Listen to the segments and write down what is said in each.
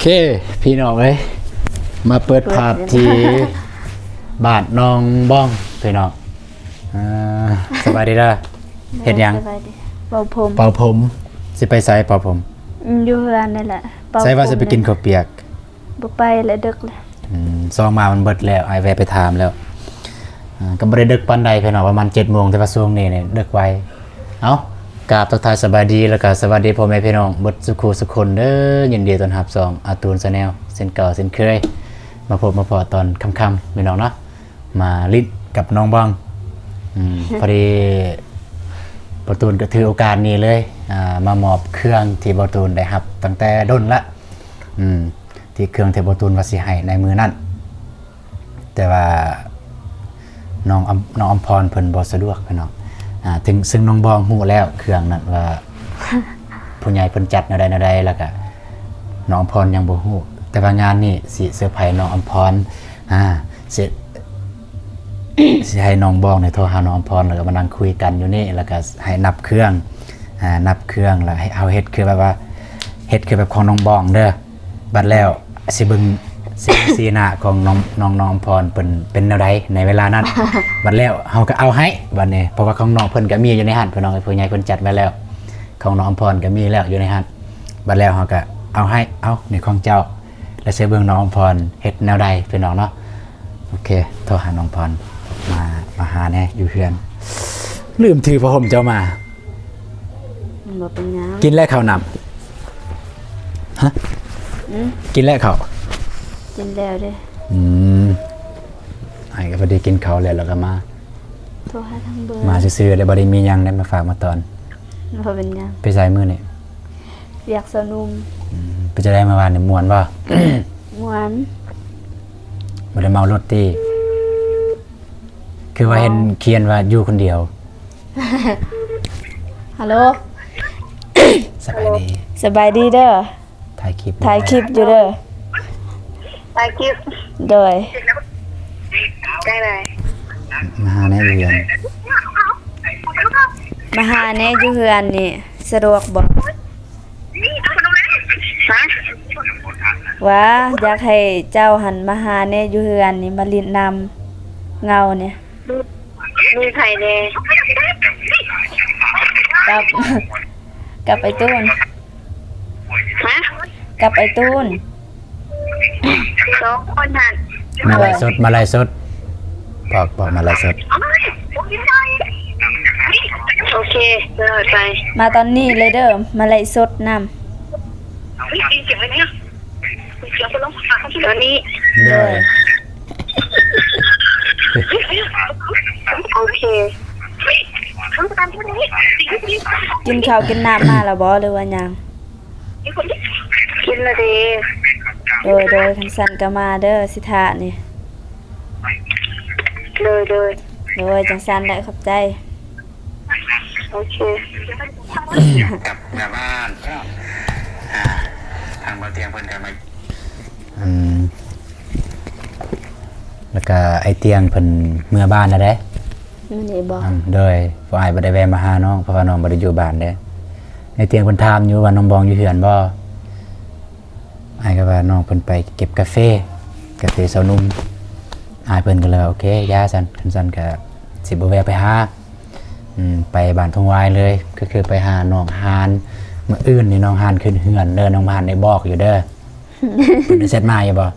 ເຄ ພີ່ນ້ອງເອີຍ ມາເປີດພາບທີ່ບ້ານໜອງບອງ ພີ່ນ້ອງ. ເອີ ສະບາຍດີເດີ. ເຮັດຫຍັງ? ສະບາຍດີ. ເປົ່າຜົມ. ເປົ່າຜົມ. ຊິໄປໃສເປົ່າຜົມ? ອືມ ຢູ່ເຮືອນນີ້ແຫຼະ. ໃສວ່າຊິໄປກິນເຂົ້າປຽກ? ບໍ່ໄປແລ້ວ ດຶກແລ້ວ. ອືມ ຊອງມາມັນເບິດແລ້ວ ອ້າຍແວ່ໄປຖາມແລ້ວ. ອ່າ ກໍບໍ່ໄດ້ດຶກປານໃດພີ່ນ້ອງ ປະມານເຈັດໂມງ ແຕ່ວ່າຊ່ວງນີ້ນີ້ດຶກໄວ. ເອົ້າ ກາບທັກທາຍສະບາຍດີ ແລ້ວກໍສະຫວັດດີພໍ່ແມ່ພີ່ນ້ອງເບິດສູ່ຄູ່ສູ່ຄົນເດີ. ຍິນດີຕ້ອນຮັບຊ່ອງອາຕູນແຊນແນວ ເຊັ່ນເກົ່າເຊັ່ນເຄີຍ ມາພົບມາພໍ້ຕອນຄ່ຳໆ ພີ່ນ້ອງເນາະ ມາຫຼິ້ນກັບນ້ອງບອງ. ອືມ ພໍດີບ່າວຕູນກໍຖືໂອກາດນີ້ເລີຍ ອ່າ ມາມອບເຄື່ອງທີ່ບ່າວຕູນໄດ້ຮັບຕັ້ງແຕ່ດົນລະ ອືມ ທີ່ເຄື່ອງທີ່ບ່າວຕູນວ່າຊິໃຫ້ໃນມື້ນັ້ນ ແຕ່ວ່ານ້ອງອຳ ນ້ອງອຳພອນເພິ່ນບໍ່ສະດວກພີ່ນ້ອງ. ອ່າ ເຊິ່ງ ເຊິ່ງນ້ອງບອງຮູ້ແລ້ວເຄື່ອງນັ້ນວ່າຜູ້ໃຫຍ່ເພິ່ນຈັດແນວໃດແນວໃດ ແລ້ວກະນ້ອງອຳພອນຍັງບໍ່ຮູ້ ແຕ່ວ່າງານນີ້ຊິເຊີໄພນ້ອງອຳພອນ. ອ່າ ຊິ ຊິໃຫ້ນ້ອງບອງນີ້ໂທຫານ້ອງອຳພອນ ແລ້ວກໍມານັ່ງຄຸຍກັນຢູ່ນີ້ ແລ້ວກໍໃຫ້ນັບເຄື່ອງ ອ່າ ນັບເຄື່ອງ ແລ້ວໃຫ້ເຮົາເຮັດຄືແບບວ່າ ເຮັດຄືແບບຂອງນ້ອງບອງເດີ. ບັດແລ້ວຊິເບິ່ງ ຊິເບິ່ງສີໜ້າຂອງນ້ອງ ນ້ອງ ນ້ອງອຳພອນເພິ່ນເປັນແນວໃດໃນເວລານັ້ນ. ບັດແລ້ວເຮົາກໍເອົາໃຫ້ບັດນີ້ ເພາະວ່າຂອງນ້ອງເພິ່ນກໍມີຢູ່ໃນຫັ້ນ ພີ່ນ້ອງເອີຍ ຜູ້ໃຫຍ່ເພິ່ນຈັດໄວ້ແລ້ວ ຂອງນ້ອງອຳພອນກໍມີແລ້ວຢູ່ໃນຫັ້ນ. ບັດແລ້ວເຮົາກໍເອົາໃຫ້ ເອົາ ນີ້ຂອງເຈົ້າ ແລ້ວຊິເບິ່ງນ້ອງອຳພອນເຮັດແນວໃດ ພີ່ນ້ອງເນາະ. ໂອເຄ ໂທຫານ້ອງອຳພອນ ມາ ມາຫາແດ່ຢູ່ເຮືອນ. ລືມຖືຜ້າຫົ່ມເຈົ້າມາ. ບໍ່ເປັນຫຍັງ. ກິນແລ້ວເຂົ້ານ້ຳ? ຮະ? ອືມ ກິນແລ້ວເຂົ້າ? ກິນແລ້ວເດ້. ອືມ ອ້າຍກໍພໍດີກິນເຂົ້າແລ້ວ ແລ້ວກໍມາ ໂທຫາທາງເບີ ມາຊື່ໆ ແລ້ວບໍ່ໄດ້ມີຫຍັງໄດ້ມາຝາກມາຕ້ອນ. ບໍ່ເປັນຫຍັງ. ໄປໃສມື້ນີ້? ວຽກສະໜຸ່ມ. ອືມ ເປັນຈັ່ງໃດມື້ວານນີ້ ມ່ວນບໍ່? ມ່ວນ. ບໍ່ໄດ້ເມົາລົດຕິ? ຄືວ່າເຫັນຂຽນວ່າຢູ່ຄົນດຽວ. ຮັລໂຫຼ ສະບາຍດີ. ສະບາຍດີເດີ. ຖ່າຍຄລິບ ຖ່າຍຄລິບຢູ່ເດີ. ຖ່າຍຄລິບ. ໂດຍ. ຈັ່ງໃດ? ມາຫາແດ່ຢູ່ເຮືອນ. ມາຫາແດ່ຢູ່ເຮືອນນີ້ ສະດວກບໍ່? ຮະ? ວ່າຢາກໃຫ້ເຈົ້າຫັ້ນມາຫາແດ່ຢູ່ເຮືອນນີ້ ມາຫຼິ້ນນຳເຫງົານີ້. ມີໃຜແດ່? ກັບ ກັບໄອ້ຕູນ. ຮະ? ກັບໄອ້ຕູນ ສອງຄົນຫັ້ນ. ມາໄລສົດ ມາໄລສົດ ບອກ ບອກມາໄລສົດ. ໂອເຄ ເດີ ໄປ. ມາຕອນນີ້ເລີຍເດີ ມາໄລສົດນຳ. ຕອນນີ້. ໂດຍ. ໂອເຄ. ກິນເຂົ້າກິນນ້ຳມາແລ້ວບໍ່ ຫຼືວ່າຍັງ? ກິນແລ້ວເດ. ໂດຍ ໂດຍ ຄັນຊັ້ນກໍມາເດີ ຊິຖ້ານີ້. ໂດຍ ໂດຍ. ໂດຍ ຈັ່ງຊັ້ນແຫຼະ ຂອບໃຈ. ໂອເຄ. ກັບເມືອບ້ານ ອ່າ ທາງບ່າວຕຽງເພິ່ນກໍມາ ອືມ ແລ້ວກໍໄອ້ຕຽງເພິ່ນເມືອບ້ານແລ້ວເດ້. ມື້ນີ້ບໍ່? ອືມ ໂດຍ ພວກອ້າຍບໍ່ໄດ້ແວ່ມາຫານ້ອງ ເພາະວ່ານ້ອງບໍ່ໄດ້ຢູ່ບ້ານເດ້. ໄອ້ຕຽງເພິ່ນຖາມຢູ່ວ່ານ້ອງບອງຢູ່ເຮືອນບໍ່? ອ້າຍກໍວ່ານ້ອງເພິ່ນໄປເກັບກາເຟ ກາເຟຊາວໜຸ່ມ. ອ້າຍເພິ່ນກໍເລີຍວ່າ ໂອເຄ ຢ່າຊັ້ນ ຄັນຊັ້ນກໍຊິບໍ່ແວ່ໄປຫາ. ອືມ ໄປບ້ານທົ່ງວາຍເລີຍ ກໍຄືໄປຫານ້ອງຮານ. ມື້ອື່ນນີ້ນ້ອງຮານຂຶ້ນເຮືອນເດີ ນ້ອງຮານໄດ້ບອກຢູ່ເດີ. ເພິ່ນໄດ້ແຊັດມາຢູ່ບໍ່?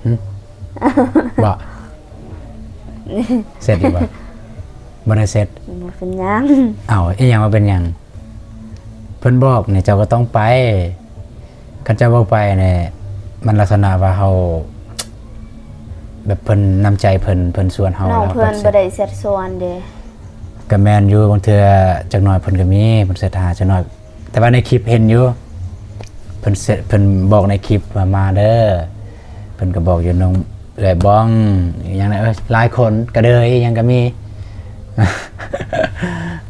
ຫຶ? ບໍ່ ເຊັດຢູ່ບໍ່? ບໍ່ໄດ້ເຊັດ. ບໍ່ເປັນຫຍັງ. ເອົ້າ ອີຫຍັງວ່າເປັນຫຍັງ? ເພິ່ນບອກນີ້ເຈົ້າກໍຕ້ອງໄປ. ຄັນເຈົ້າບໍ່ໄປນີ້ ມັນລັກສະນະວ່າເຮົາ ແບບເພິ່ນ ນ້ຳໃຈເພິ່ນ ເພິ່ນຊວນເຮົາ. ນ້ອງເພິ່ນບໍ່ໄດ້ແຊັດຊວນເດ້. ກໍແມ່ນຢູ່ ບາງເທື່ອຈັກໜ້ອຍເພິ່ນກໍມີ ເພິ່ນແຊັດຫາຈັກໜ້ອຍ. ແຕ່ວ່າໃນຄລິບເຫັນຢູ່ ເພິ່ນເສ ເພິ່ນບອກໃນຄລິບວ່າມາເດີ. ເພິ່ນກໍບອກຢູ່ນ້ອງເອື້ອຍບອງ ອີຫຍັງນະ ເອີຍ ຫຼາຍຄົນ ກະເດີຍ ອີຫຍັງກໍມີ.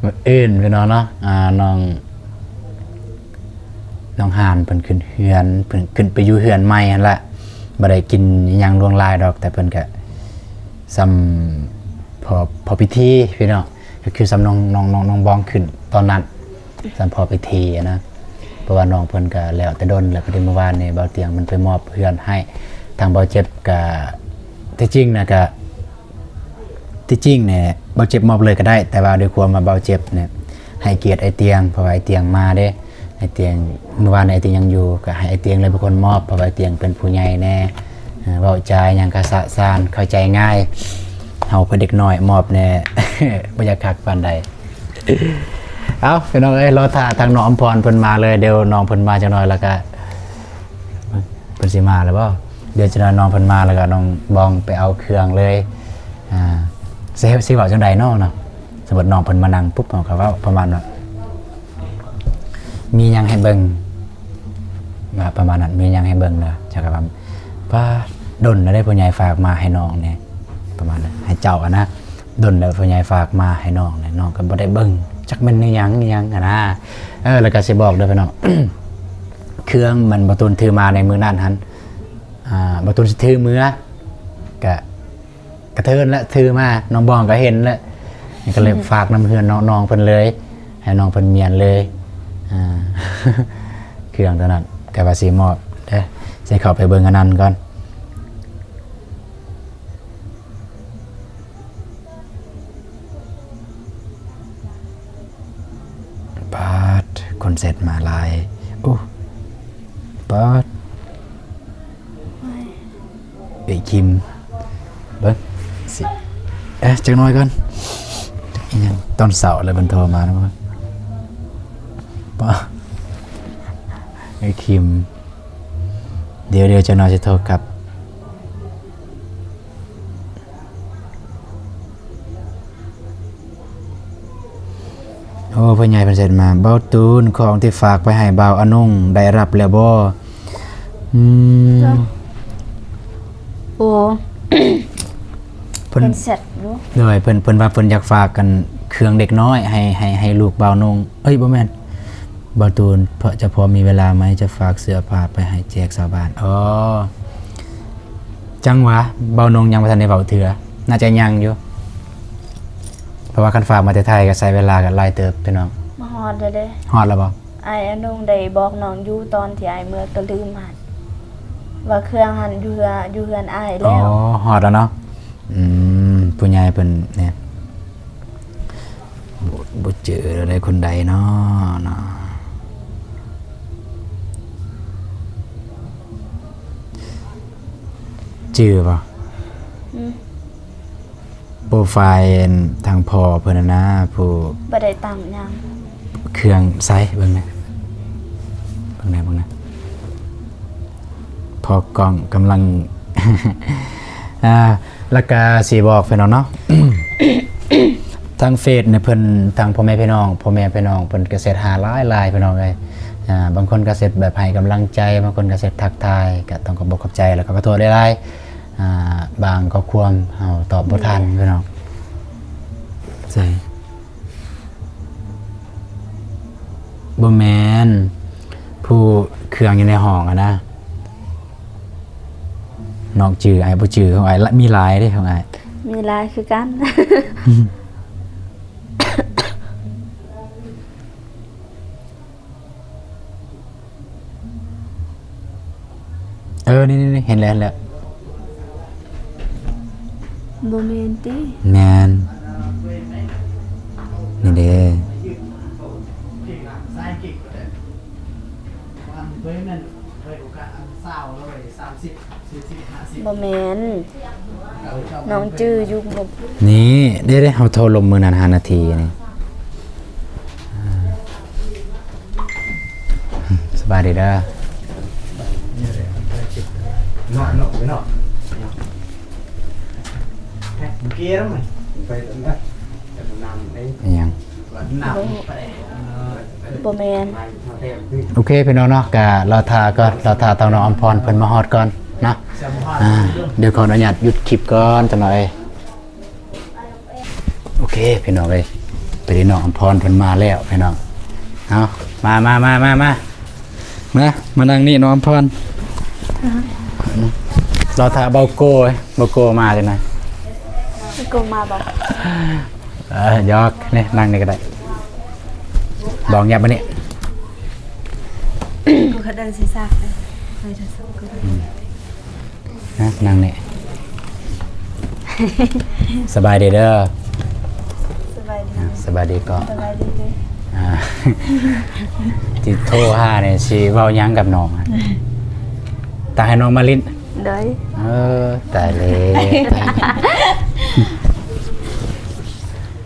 ມື້ອື່ນພີ່ນ້ອງເນາະ ອ່າ ນ້ອງ ນ້ອງຮານເພິ່ນຂຶ້ນເຮືອນ ເພິ່ນຂຶ້ນໄປຢູ່ເຮືອນໃໝ່ຫັ້ນລະ. ບໍ່ໄດ້ກິນອີຫຍັງຫຼວງຫຼາຍດອກ ແຕ່ເພິ່ນກະສ່ຳພໍ ພໍພິທີພີ່ນ້ອງ. ກໍຄືສ່ຳນ້ອງ ນ້ອງ ນ້ອງ ນ້ອງບອງຂຶ້ນຕອນນັ້ນ ສ່ຳພໍພິທີນະ ເພ າະວ່ານ້ອງເພິ່ນກໍແລ້ວແຕ່ດົນແລ້ວ. ພໍດີມື້ວານນີ້ເບົາຕຽງມັນໄປມອບເຮືອນໃຫ້ທາງເບົາເຈັບ ກໍທີ່ຈິງນະ ກໍທີ່ຈິງນີ້ເບົາເຈັບມອບເລີຍກໍໄດ້ ແຕ່ວ່າດ້ວຍຄວາມວ່າເບົາເຈັບນີ້ໃຫ້ກຽດອ້າຍຕຽງ ເພາະວ່າອ້າຍຕຽງມາເດ້. ອ້າຍຕຽງ ມື້ວານນີ້ອ້າຍຕຽງຍັງຢູ່ ກໍໃຫ້ອ້າຍຕຽງເລີຍເປັນຄົນມອບ ເພາະວ່າອ້າຍຕຽງເປັນຜູ້ໃຫຍ່ແດ່ ເອີ ເວົ້າຈາຫຍັງກະສະສານ ເຂົ້າໃຈງ່າຍ. ເຮົາເປັນເດັກນ້ອຍ ມອບແດ່ ບໍ່ຢາກຄັກປານໃດ. ເອົ້າ ພີ່ນ້ອງເອີຍ ລໍຖ້າທາງນ້ອງອຳພອນເພິ່ນມາເລີຍ. ດຽວນ້ອງເພິ່ນມາຈັກໜ້ອຍແລ້ວກະ ເພິ່ນຊິມາແລ້ວບໍ່? ດຽວຈັກໜ້ອຍນ້ອງເພິ່ນມາແລ້ວກະນ້ອງບອງໄປເອົາເຄື່ອງເລີຍ. ອ່າ ຊິ ຊິເວົ້າຈັ່ງໃດເນາະ ເນາະ? ສົມມຸດນ້ອງເພິ່ນມານັ່ງປຸບ ເຮົາກໍເວົ້າປະມານວ່າ ມີຫຍັງໃຫ້ເບິ່ງ ວ່າປະມານນັ້ນ ມີຫຍັງໃຫ້ເບິ່ງເດີ. ເຈົ້າກໍວ່າ ປ້າ ດົນແລ້ວເດ້ ຜູ້ໃຫຍ່ຝາກມາໃຫ້ນ້ອງນີ້ ປະມານນັ້ນ ໃຫ້ເຈົ້າຫັ້ນນະ ດົນແລ້ວຜູ້ໃຫຍ່ຝາກມາໃຫ້ນ້ອງນີ້ ນ້ອງກໍບໍ່ໄດ້ເບິ່ງ ຈັກແມ່ນອີຫຍັງອີຫຍັງຫັ້ນນະ. ເອີ ແລ້ວກໍຊິບອກເດີພີ່ນ້ອງ ເຄື່ອງມັນບ່າວຕູນຖືມາໃນມື້ນັ້ນຫັ້ນ ອ່າ ບ່າວຕູນຊິຖືເມືອ ກະ ກະເທີນແຫຼະ ຖືມາ ນ້ອງບອງກໍເຫັນແຫຼະ ກໍເລີຍ ອືມ ຝາກນຳເຮືອນນ້ອງ ນ້ອງເພິ່ນເລີຍ ໃຫ້ນ້ອງເພິ່ນມ້ຽນເລີຍ. ອ່າ ເຄື່ອງຕົວນັ້ນກໍວ່າຊິມອບເດີ ຊິເຂົ້າໄປເບິ່ງອັນນັ້ນກ່ອນ. ປາດ ຄົນແຊັດມາຫຼາຍ ໂອ້ ປາດ. ໂອ້ຍ ເອີຍ ຄິມ ເບິ່ງຊິ ເອີ ຈັກໜ້ອຍກ່ອນ ອີຫຍັງ ຕອນເຊົ້າແລ້ວເພິ່ນໂທມານຳ ປາ ເອີຍ ຄິມ ດຽວໆ ຈັກໜ້ອຍຊິໂທກັບ. ໂອ້ ພໍ່ໃຫຍ່ເພິ່ນແຊັດມາ ບ່າວຕູນ ຂອງທີ່ຝາກໄປໃຫ້ບ່າວອານົງໄດ້ຮັບແລ້ວບໍ່? ອືມ ໂອ້ ເພິ່ນ ເພິ່ນແຊັດຢູ່ ໂດຍ ເພິ່ນ ເພິ່ນວ່າເພິ່ນຢາກຝາກກັນເຄື່ອງເດັກນ້ອຍໃຫ້ ໃຫ້ ໃຫ້ລູກບ່າວນົງ ເອີຍ ບໍ່ແມ່ນ ບ່າວຕູນ ເພາະຈະພໍມີເວລາໄໝ ຈະຝາກເສື້ອຜ້າໄປໃຫ້ແຈກຊາວບ້ານ. ອໍ ຈັ່ງຫວະ ບ່າວນົງຍັງບໍ່ທັນໄດ້ເວົ້າເທື່ອ ໜ້າຈະຍັງຢູ່ ເພາະວ່າຄັນຝາກມາແຕ່ໄທກໍໃຊ້ເວລາກໍຫຼາຍເຕີບ ພີ່ນ້ອງ. ມາຮອດແລ້ວເດ້. ຮອດແລ້ວບໍ່? ອ້າຍອານົງໄດ້ບອກນ້ອງຢູ່ ຕອນທີ່ອ້າຍເມືອກໍລືມຫັ້ນ ວ່າເຄື່ອງຫັ້ນຢູ່ເຮືອ ຢູ່ເຮືອນອ້າຍແລ້ວ. ອໍ ຮອດແລ້ວເນາະ. ອືມ ຜູ້ໃຫຍ່ເພິ່ນນີ້ ບໍ່ ບໍ່ຈື່ແລ້ວໃດ ຄົນໃດເນາະ ເນາະ ຈື່ບໍ່? ອືມ ໂປຣໄຟລ໌ທາງພໍ່ເພິ່ນນະ ຜູ້ ບໍ່ໄດ້ຕັ້ງຫຍັງ ເຄື່ອງໃສ ເບິ່ງແດ່ ເບິ່ງແດ່ ເບິ່ງແດ່. ພໍກ້ອງກຳລັງ ອ່າ ແລ້ວກະຊິບອກພີ່ນ້ອງເນາະ ທາງເຟສນີ້ເພິ່ນ ທາງພໍ່ແມ່ພີ່ນ້ອງ ພໍ່ແມ່ພີ່ນ້ອງເພິ່ນກະແຊັດຫາຫຼາຍໆ ພີ່ນ້ອງເອີຍ. ອ່າ ບາງຄົນກະແຊັດແບບໃຫ້ກຳລັງໃຈ ບາງຄົນກະແຊັດທັກທາຍ ກະຕ້ອງຂອບອົກຂອບໃຈ ແລ້ວກະຂໍໂທດຫຼາຍໆ. ອ່າ ບາງຂໍ້ຄວາມເຮົາຕອບບໍ່ທັນ ແມ່ນ ພີ່ນ້ອງ. ໃສ? ບໍ່ແມ່ນ ຜູ້ເຄື່ອງຢູ່ໃນຫ້ອງຫັ້ນນະ ນ້ອງຈື່ ອ້າຍບໍ່ຈື່ ຂອງອ້າຍມີຫຼາຍເດ້ ຂອງອ້າຍມີຫຼາຍຄືກັນ. ເອີ ນີ້ໆໆ ເຫັນແລ້ວ ເຫັນແລ້ວ. ບໍ່ແມ່ນຕິ? ແມ່ນ ນີ້ເດ້. ບໍ່ແມ່ນ ນ້ອງຈື່ຢູ່ບໍ່? ນີ້ເດ້ ເດ້ ເຮົາໂທລົມມື້ນັ້ນຫ້ານາທີນີ້. ສະບາຍດີເດີ. ອີ່ຫຍັງ? ບໍ່ແມ່ນ. ໂອເຄ ພີ່ນ້ອງເນາະ ກະລໍຖ້າກ່ອນ ລໍຖ້າທາງນ້ອງອຳພອນເພິ່ນມາຮອດກ່ອນເນາະ. ອ່າ ດຽວຂໍອະນຸຍາດຢຸດຄລິບກ່ອນຈັກໜ້ອຍ. ໂອເຄ ພີ່ນ້ອງເອີຍ ໄປເດີ ນ້ອງອຳພອນເພິ່ນມາແລ້ວພີ່ນ້ອງ. ເອົາ ມາ ມາ ມາ ມາ ມາ ມາ ມານັ່ງນີ້ນ້ອງອຳພອນ. ລໍຖ້າເບົາໂກ້ ເບົາໂກ້ມາຈັ່ງໃດ? ເບົາໂກ້ມາບໍ່? ເອີ ຢອກ ນີ້ ນັ່ງນີ້ກໍໄດ້. ບອງ ຫຍັບມານີ້. ເຂົາເດີຊິຊັກເດີ ເດີຊັກ ອືມ ນະ ນັ່ງນີ້ ສະບາຍດີເດີ ສະບາຍດີ ອ່າ ສະບາຍດີກ່ອນ ສະບາຍດີເດີ ອ່າ ທີ່ໂທຫານີ້ຊິເວົ້າຫຍັງກັບນ້ອງ ຕາໃຫ້ນ້ອງມາຫຼິ້ນ ໂດຍ ເອີ ຕາຍແລ້ວ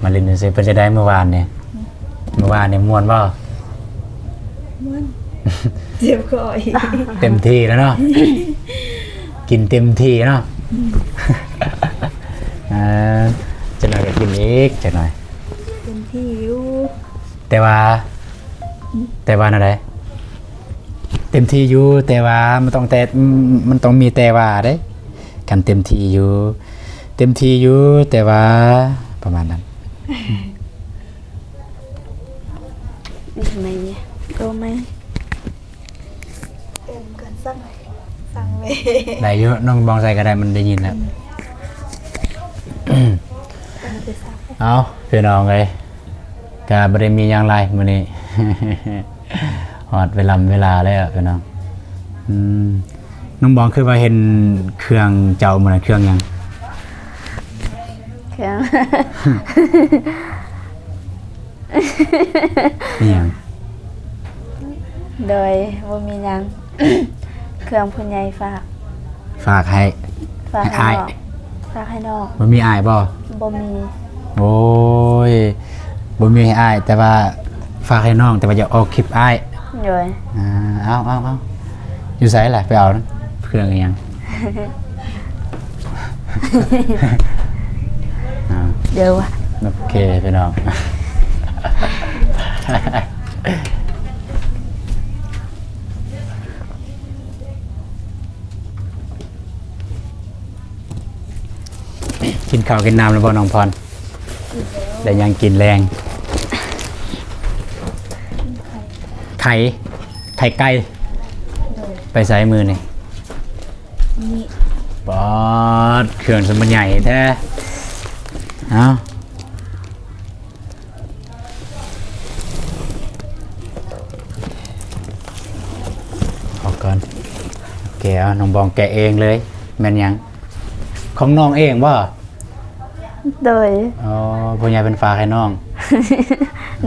ມາຫຼິ້ນຊື່ໆ ເປັນຈັ່ງໃດມື້ວານນີ້? ມື້ວານນີ້ມ່ວນບໍ່? ມ່ວນ ເຈັບຄໍອີກ ເຕັມທີ່ແລ້ວເນາະ ກິນເຕັມທີ່ເນາະ ອືມ ເອີ ຈັກໜ້ອຍກໍກິນອີກ ຈັກໜ້ອຍ ເຕັມທີ່ຢູ່ ແຕ່ວ່າ ອືມ ແຕ່ວ່າແນວໃດ? ເຕັມທີ່ຢູ່ ແຕ່ວ່າມັນຕ້ອງແຕ່ ມັນຕ້ອງມີແຕ່ວ່າເດ້ ຄັນເຕັມທີ່ຢູ່ ເຕັມທີ່ຢູ່ ແຕ່ວ່າ ປະມານນັ້ນ ນີ້ໄໝ ໂອ້ ໄໝ ເອີ ມັນກໍສັ່ງ ສັ່ງໄວ້ ໄດ້ຢູ່ ນ້ອງບອງໃສ່ກໍໄດ້ ມັນໄດ້ຍິນແລ້ວ ເອີ ເອົາ ພີ່ນ້ອງເອີຍ ກະບໍ່ໄດ້ມີຫຍັງຫຼາຍມື້ນີ້ ຮອດເວລາ ເວລາແລ້ວພີ່ນ້ອງ ອືມ ນ້ອງບອງຄືວ່າເຫັນເຄື່ອງເຈົ້າມື້ນັ້ນ ເຄື່ອງຫຍັງ? ເຄື່ອງ ມີຫຍັງ? ໂດຍ ບໍ່ມີຫຍັງ ເຄື່ອງຜູ້ໃຫຍ່ຝາກ ຝາກໃຫ້ ຝາກໃຫ້ ໃຫ້ອ້າຍ ນ້ອງ ຝາກໃຫ້ນ້ອງ ບໍ່ມີອ້າຍບໍ່? ບໍ່ມີ ໂອ້ຍ ບໍ່ມີໃຫ້ອ້າຍ ແຕ່ວ່າຝາກໃຫ້ນ້ອງ ແຕ່ວ່າຢາກອອກຄລິບອ້າຍ ໂດຍ ອ່າ ເອົາ ເອົາ ເອົາ ຢູ່ໃສລະ? ໄປເອົາເຄື່ອງອີ່ຫຍັງ? ອ່າ ດຽວ ໂອເຄ ພີ່ນ້ອງ ກິນເຂົ້າກິນນ້ຳແລ້ວບໍ່ນ້ອງພອນ? ກິນແລ້ວ ໄດ້ຫຍັງກິນແລງ? ໄຂ່ ໄຂ່ໄກ່ ໂດຍ ໄປໃສມື້ນີ້? ນີ້ ປາດ ເຄື່ອງສະມັນໃຫຍ່ແທ້ ເອົ້າ ອອກກ່ອນ ໂອເຄ ເອົາ ນ້ອງບອງແກະເອງເລີຍ ແມ່ນຫຍັງ? ຂອງນ້ອງເອງບໍ່? ໂດຍ ອໍ ຜູ້ໃຫຍ່ເພິ່ນຝາກໃຫ້ນ້ອງ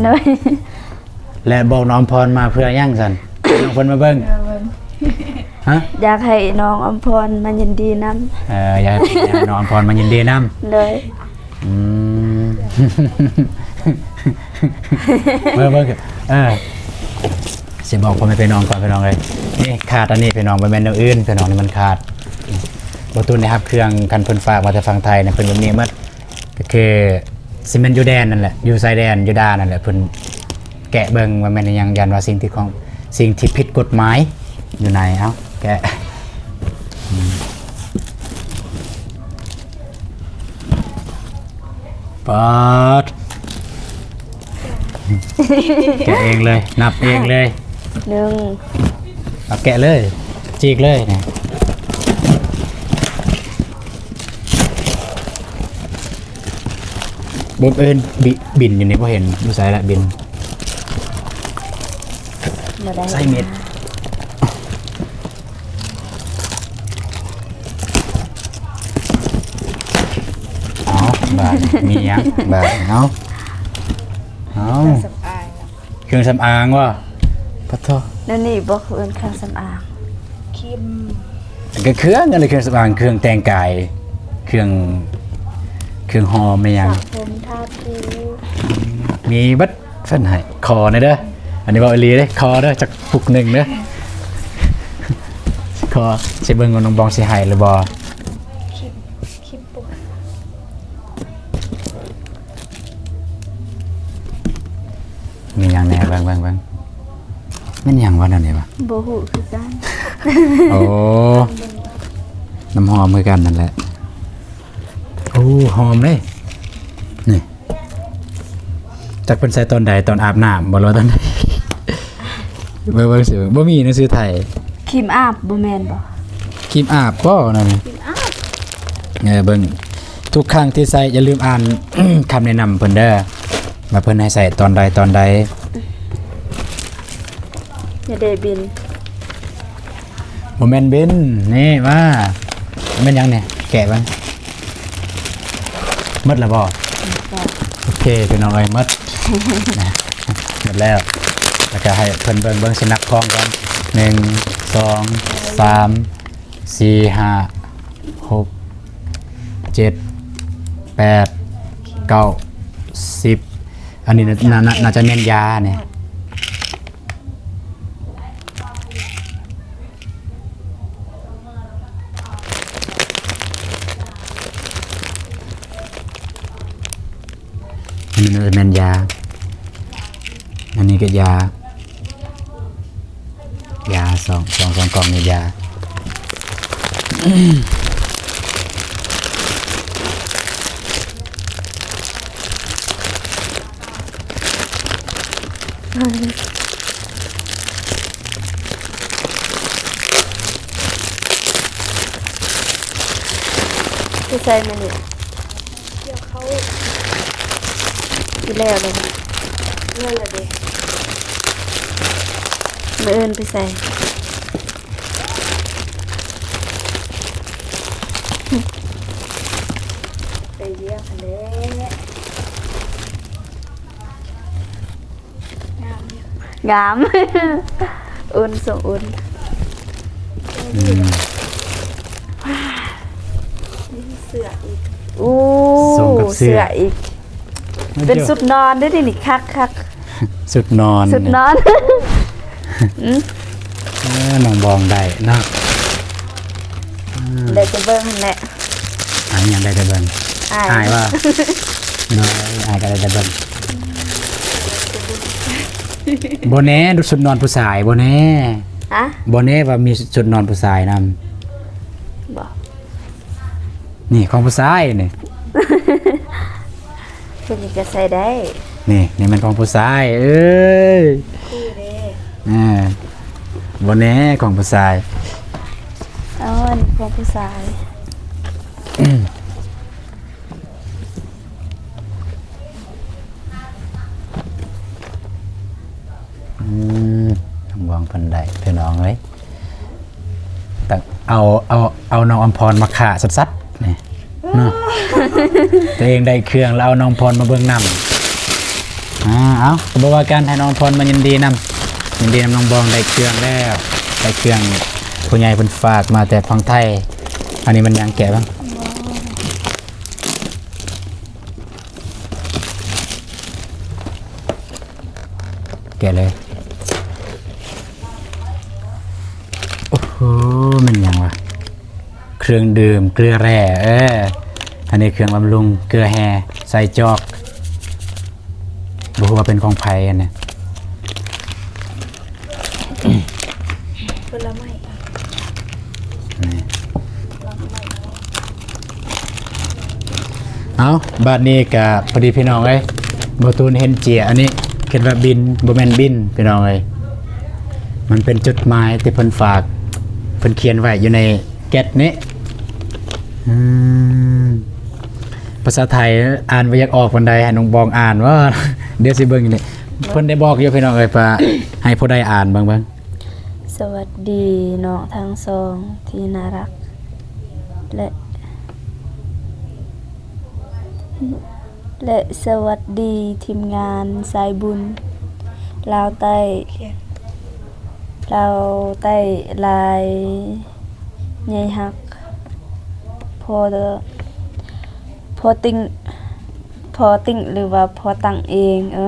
ໂດຍ ແລະ ບອກນ້ອງອຳພອນມາເພື່ອຫຍັງຊັ້ນ? ໃຫ້ນ້ອງເພິ່ນມາເບິ່ງ ມາເບິ່ງ ຮະ? ຢາກໃຫ້ນ້ອງອຳພອນມາຍິນດີນຳ ເອີ ຢາກໃຫ້ນ້ອງອຳພອນມາຍິນດີນຳ ໂດຍ ອືມ ເບິ່ງ ເບິ່ງ ເອີ ຊິບອກພໍ່ແມ່ພີ່ນ້ອງກ່ອນ ພີ່ນ້ອງເອີຍ ນີ້ຂາດອັນນີ້ພີ່ນ້ອງ ບໍ່ແມ່ນແນວອື່ນພີ່ນ້ອງ ນີ້ມັນຂາດ ບໍ່ຕູນໄດ້ຮັບເຄື່ອງ ຄັນເພິ່ນຝາກມາແຕ່ຝັ່ງໄທນະ ເພິ່ນແບບນີ້ໝົດ ກໍຄືຊິແມ່ນຢູ່ແດນນັ້ນແຫຼະ ຢູ່ຊາຍແດນ ຢູ່ດ່ານນັ້ນແຫຼະ ເພິ່ນແກະເບິ່ງວ່າແມ່ນອີ່ຫຍັງ ຢ້ານວ່າສິ່ງທີ່ຂອງ ສິ່ງທີ່ຜິດກົດໝາຍຢູ່ໃນ ເອົ້າ ແກະ ອືມ ປາດ ແກະເອງເລີຍ ນັບເອງເລີຍ ໜຶ່ງ ເອົາແກະເລີຍ ຈີກເລີຍນີ້ ບໍ່ເຫັນ ບິ- ບິນຢູ່ນີ້ ບໍ່ເຫັນ ຢູ່ໃສລະບິນ? ບໍ່ໄດ້ ໃສ່ເມັດ ເອົາ ບາດນີ້ ມີຫຍັງ? ບາດນີ້ ເອົາ ເອົາ ເຄື່ອງສຳອາງ ເຄື່ອງສຳອາງວະ? ປະໂທ ແນວນີ້ບໍ່ເອີ້ນເຄື່ອງສຳອາງ? ຄຣີມ ກໍເຄື່ອງ ອັນນີ້ເຄື່ອງສຳອາງ ເຄື່ອງແຕ່ງກາຍ ເຄື່ອງ ເຄື່ອງຫອມແມ່ນຫຍັງ? ສະຜົມ ທາຜິວ ມີເບິດ. ເພິ່ນໃຫ້ຂໍແດ່ເດີ ອັນນີ້ເວົ້າອີ່ຫຼີເດ້ ຂໍເດີ ຈັກປຸກໜຶ່ງເດີ ຂໍ ຊິເບິ່ງວ່ານ້ອງບອງຊິໃຫ້ຫຼືບໍ່ ຄຣີມ ຄຣີມປຸກ ມີຫຍັງແດ່ ເບິ່ງ ເບິ່ງ ເບິ່ງ ແມ່ນຫຍັງວະ ແນວນີ້ວະ ບໍ່ຮູ້ຄືກັນ ໂອ້ ນ້ຳຫອມຄືກັນນັ້ນແຫຼະ ໂອ້ ຫອມເດ້ ນີ້ ຈັກເພິ່ນໃສ່ຕອນໃດ ຕອນອາບນ້ຳບໍ່ ຫຼືວ່າຕອນໃດ ເບິ່ງ ເບິ່ງຊື່ ບໍ່ມີໜັງສືໄທ ຄຣີມອາບບໍ່ແມ່ນບໍ່ ຄຣີມອາບບໍ່ນັ້ນ ຄຣີມອາບ ເອີ ເບິ່ງ ທຸກຄັ້ງທີ່ໃຊ້ຢ່າລືມອ່ານຄຳແນະນຳເພິ່ນເດີ ວ່າເພິ່ນໃຫ້ໃຊ້ຕອນໃດ ຕອນໃດ ຢ່າໄດ້ບິນ ບໍ່ແມ່ນບິນ ນີ້ມາ ແມ່ນຫຍັງນີ້ ແກະເບິ່ງ ໝົດແລ້ວບໍ່? ໂອເຄ ພີ່ນ້ອງເອີຍ ໝົດ ໝົດແລ້ວ ແລ້ວກໍໃຫ້ເພິ່ນເບິ່ງ ເບິ່ງຊິນັບກ້ອງກ່ອນ ໜຶ່ງ ສອງ ສາມ ສີ່ ຫ້າ ຫົກ ເຈັດ ແປດ ເກົ້າ ສິບ ອັນນີ້ໜ້າ ໜ້າ ໜ້າຈະແມ່ນຢານີ້. ອັນນີ້ໜ້າຈະແມ່ນຢາ ອັນນີ້ກໍຢາ ຢາ ສອງ ສອງ ສອງກ່ອງນີ້ຢາ. ໄປໃສ່ມື້ນີ້ ກ່ຽວເຂົ້າ ຊິແລ້ວແລ້ວ ແລ້ວລະເດ ມື້ອື່ນໄປໃສ່? ໄປວຽກຫັ້ນແຫຼະ ງາມ ງາມ ອຸ່ນ ສົ່ງອຸ່ນ ອືມ ເສື້ອອີກ ໂອ້ ສົ່ງກັບເສື້ອ ເສື້ອອີກ ເປັນຊຸດນອນເດ້ນີ້ ຄັກໆ ຊຸດນອນ ຊຸດນອນ ອືມ ເອີ ນ້ອງບອງໄດ້ເນາະ ອືມ ໄດ້ແຕ່ເບິ່ງຫັ້ນແຫຼະ ອາ ຍັງໄດ້ແຕ່ເບິ່ງ ອາຍ ອາຍວ່າ ນ້ອຍ ອາຍກໍໄດ້ແຕ່ເບິ່ງ ບໍ່ແນ່ ຊຸດນອນຜູ້ຊາຍ ບໍ່ແນ່ ຮະ ບໍ່ແນ່ວ່າມີຊຸດນອນຜູ້ຊາຍນຳ ບໍ່ ນີ້ຂອງຜູ້ຊາຍນີ້ ເພິ່ນນີ້ກໍໃສ່ໄດ້ ນີ້ ນີ້ແມ່ນຂອງຜູ້ຊາຍ ເອີຍ ຄູ່ເດ້ ອ່າ ບໍ່ແນ່ຂອງຜູ້ຊາຍ ອໍ ນີ້ຂອງຜູ້ຊາຍ ອືມ ອືມ ນ້ອງບອງເພິ່ນໄດ້ ພີ່ນ້ອງເອີຍ ຕ້ອງເອົາ ເອົາ ເອົານ້ອງອຳພອນມາຂ້າຊັດໆ ນີ້ເນາະ ຕົວເອງໄດ້ເຄື່ອງແລ້ວເອົານ້ອງອຳພອນມາເບິ່ງນຳ ອາ ເອົາ ກໍບໍ່ວ່າກັນ ໃຫ້ນ້ອງອຳພອນມາຍິນດີນຳ ຍິນດີນຳນ້ອງບອງໄດ້ເຄື່ອງແລ້ວ ໄດ້ເຄື່ອງຜູ້ໃຫຍ່ເພິ່ນຝາກມາແຕ່ຝັ່ງໄທ ອັນນີ້ມັນຍັງແກະເບິ່ງ ແກະເລີຍ ໂອ້ໂຫ ແມ່ນຫຍັງວະ ເຄື່ອງດື່ມເກືອແຮ່ ເອີ ອັນນີ້ເຄື່ອງບຳລຸງເກືອແຮ່ ໃສ່ຈອກ ບໍ່ຮູ້ວ່າເປັນຂອງໃຜອັນນີ້ ຜົນລະໄມ້ ນີ້ ເອົ້າ ບາດນີ້ກະພໍດີພີ່ນ້ອງເອີຍ ບໍ່ຕູນເຫັນເຈ້ຍ ອັນນີ້ຄິດວ່າບິນ ບໍ່ແມ່ນບິນພີ່ນ້ອງເອີຍ ມັນເປັນຈົດໝາຍທີ່ເພິ່ນຝາກ ເພິ່ນຂຽນໄວ້ຢູ່ໃນແກັດນີ້ ອືມ ພາສາໄທອ່ານບໍ່ຢາກອອກປານໃດ ໃຫ້ນ້ອງບອງອ່ານວ່າ ດຽວຊິເບິ່ງນີ້ ເພິ່ນໄດ້ບອກຢູ່ພີ່ນ້ອງເອີຍ ວ່າໃຫ້ຜູ້ໃດອ່ານເບິ່ງ ເບິ່ງ. ສະຫວັດດີນ້ອງທັງສອງທີ່ໜ້າຮັກ ແລະ ແລະ ສະຫວັດດີທີມງານສາຍບຸນລາວໃຕ້ ລາວໃຕ້ຫຼາຍໃຫຍ່ຮັກ ພໍ ພໍຕິງ ພໍຕິງ ຫຼືວ່າພໍຕັ້ງເອງ ເອີ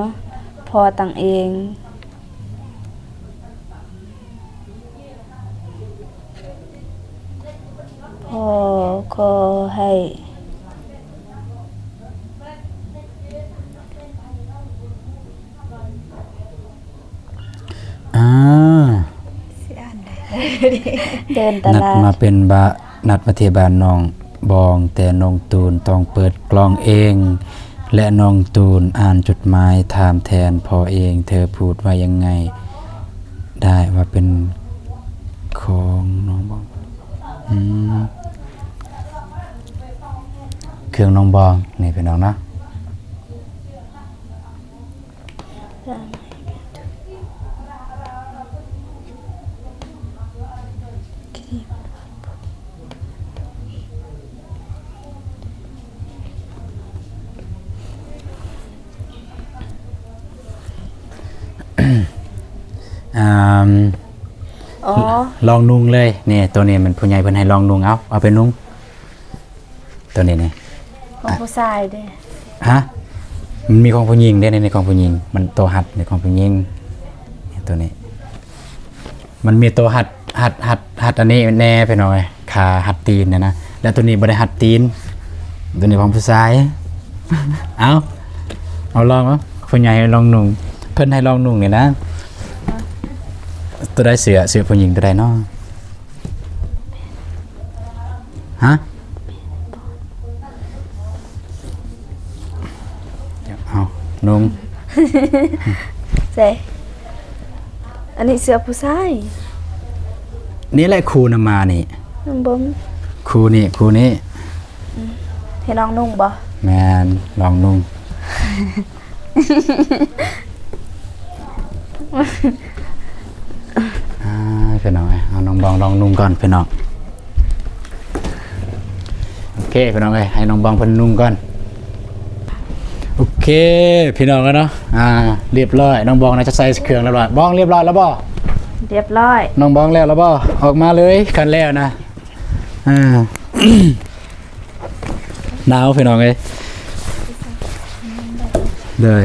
ພໍຕັ້ງເອງ. ຂໍ ຂໍໃຫ້ ອ່າ ຊິອ່ານໄດ້ ເດີນຕະຫຼາດ ນັດມາເປັນບາ ນັດມາທີ່ບ້ານນ້ອງບອງ ແຕ່ນ້ອງຕູນຕ້ອງເປີດກ້ອງເອງ ແລະ ນ້ອງຕູນອ່ານຈົດໝາຍຖາມແທນພໍ່ເອງ ເທີພູດວ່າຍັງໄງ ໄດ້ວ່າເປັນຂອງນ້ອງບອງ ອືມ ເຄື່ອງນ້ອງບອງ ນີ້ພີ່ນ້ອງເນາະ. ສາມ ໃຫ້ແມ່ທຸກ ອາ ອໍ ລອງນຸ່ງເລີຍ. ນີ້ ໂຕນີ້ມັນຜູ້ໃຫຍ່ເພິ່ນໃຫ້ລອງນຸ່ງ. ເອົາ ເອົາໄປນຸ່ງ. ໂຕນີ້ນີ້ ຂອງຜູ້ຊາຍເດ້. ຮະ? ມັນມີຂອງຜູ້ຍິງເດ້. ນີ້ ນີ້ຂອງຜູ້ຍິງ. ມັນໂຕຮັດນີ້ຂອງຜູ້ຍິງ. ນີ້ ໂຕນີ້ ມັນມີໂຕຮັດ ຮັດ ຮັດ ຮັດອັນນີ້ແດ່ພີ່ນ້ອງເອີຍ, ຂາຮັດຕີນນະນະ. ແລ້ວໂຕນີ້ບໍ່ໄດ້ຮັດຕີນ. ໂຕນີ້ຂອງຜູ້ຊາຍ. ເອົາ ເອົາລອງເອົາ. ຜູ້ໃຫຍ່ໃຫ້ລອງນຸ່ງ. ເພິ່ນໃຫ້ລອງນຸ່ງນີ້ນະ. ໂຕໃດເສື້ອ ເສື້ອຜູ້ຍິງໂຕໃດເນາະ? ຮະ? ເອົາ ນຸ່ງ. ໃສ່ ອັນນີ້ເສື້ອຜູ້ຊາຍ. ນີ້ແຫຼະ ຄູ່ນຳມານີ້. ບໍ່ ຄູ່ນີ້ ຄູ່ນີ້. ອືມ ໃຫ້ນ້ອງນຸ່ງບໍ່? ແມ່ນ ລອງນຸ່ງ. ອ່າ ພີ່ນ້ອງເອີຍ ເອົານ້ອງບອງລອງນຸ່ງກ່ອນພີ່ນ້ອງ. ໂອເຄ ພີ່ນ້ອງເອີຍ ໃຫ້ນ້ອງບອງເພິ່ນນຸ່ງກ່ອນ. ໂອເຄ ພີ່ນ້ອງເອີຍເນາະ ອ່າ ລຽບຮ້ອຍ. ນ້ອງບອງໜ້າຈະໃສ່ເຄື່ອງລຽບຮ້ອຍ. ບອງ ລຽບຮ້ອຍແລ້ວບໍ່? ລຽບຮ້ອຍ. ນ້ອງບອງແລ້ວລະບໍ່? ອອກມາເລີຍ ຄັນແລ້ວນະ. ອ່າ ໜາວພີ່ນ້ອງເອີຍ. ເດີ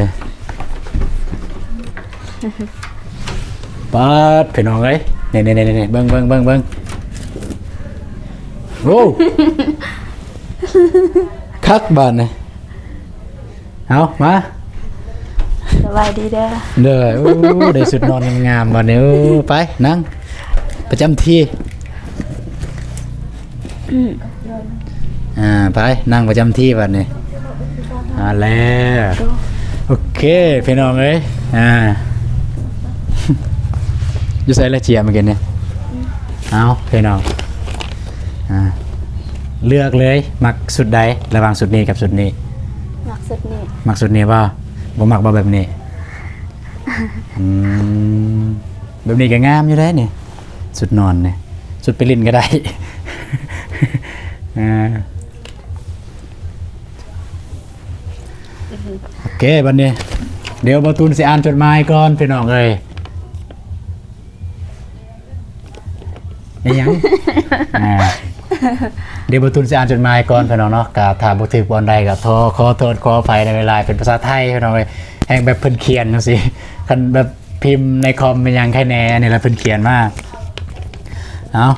ປາດ ພີ່ນ້ອງເອີຍ ນີ້ໆໆໆ ເບິ່ງໆໆໆ ໂອ້ ຄັກບາດນີ້. ເອົາ ມາ ສະບາຍດີເດີ. ເດີ ໂອ້ ໄດ້ຊຸດນອນງາມໆ ບາດນີ້. ໂອ້ ໄປ ນັ່ງປະຈຳທີ່. ອືມ ອ່າ ໄປ ນັ່ງປະຈຳທີ່ບາດນີ້. ອ່າ ແລ້ວ ໂອເຄ ພີ່ນ້ອງເອີຍ ອ່າ ຢູ່ໃສລະເຈຍ ເມື່ອກີ້ນີ້? ເອົາ ພີ່ນ້ອງ ອ່າ ເລືອກເລີຍ ມັກຊຸດໃດລະຫວ່າງຊຸດນີ້ກັບຊຸດນີ້? ມັກຊຸດນີ້. ມັກຊຸດນີ້ບໍ່? ບໍ່ມັກບໍ່ແບບນີ້? ອືມ ແບບນີ້ກໍງາມຢູ່ເດ້ນີ້ ຊຸດນອນນີ້ ຊຸດໄປຫຼິ້ນກໍໄດ້. ອ່າ ໂອເຄ ບັດນີ້ ດຽວບ່າວຕູນຊິອ່ານຈົດໝາຍກ່ອນ ພີ່ນ້ອງເອີຍ. ອີຫຍັງ? ອ່າ ດຽວບ່າວຕູນຊິອ່ານຈົດໝາຍກ່ອນ ພີ່ນ້ອງເນາະ. ກະຖ້າບໍ່ຖືກບ່ອນໃດກໍຂໍ ຂໍໂທດຂໍອະໄພໃນເວລາເປັນພາສາໄທ ພີ່ນ້ອງເອີຍ. ແຮ່ງແບບເພິ່ນຂຽນຈັ່ງຊີ້ ຄັນແບບພິມໃນຄອມແມ່ນຫຍັງໃຄແດ່ ອັນນີ້ລະເພິ່ນຂຽນມາ. ເອົາ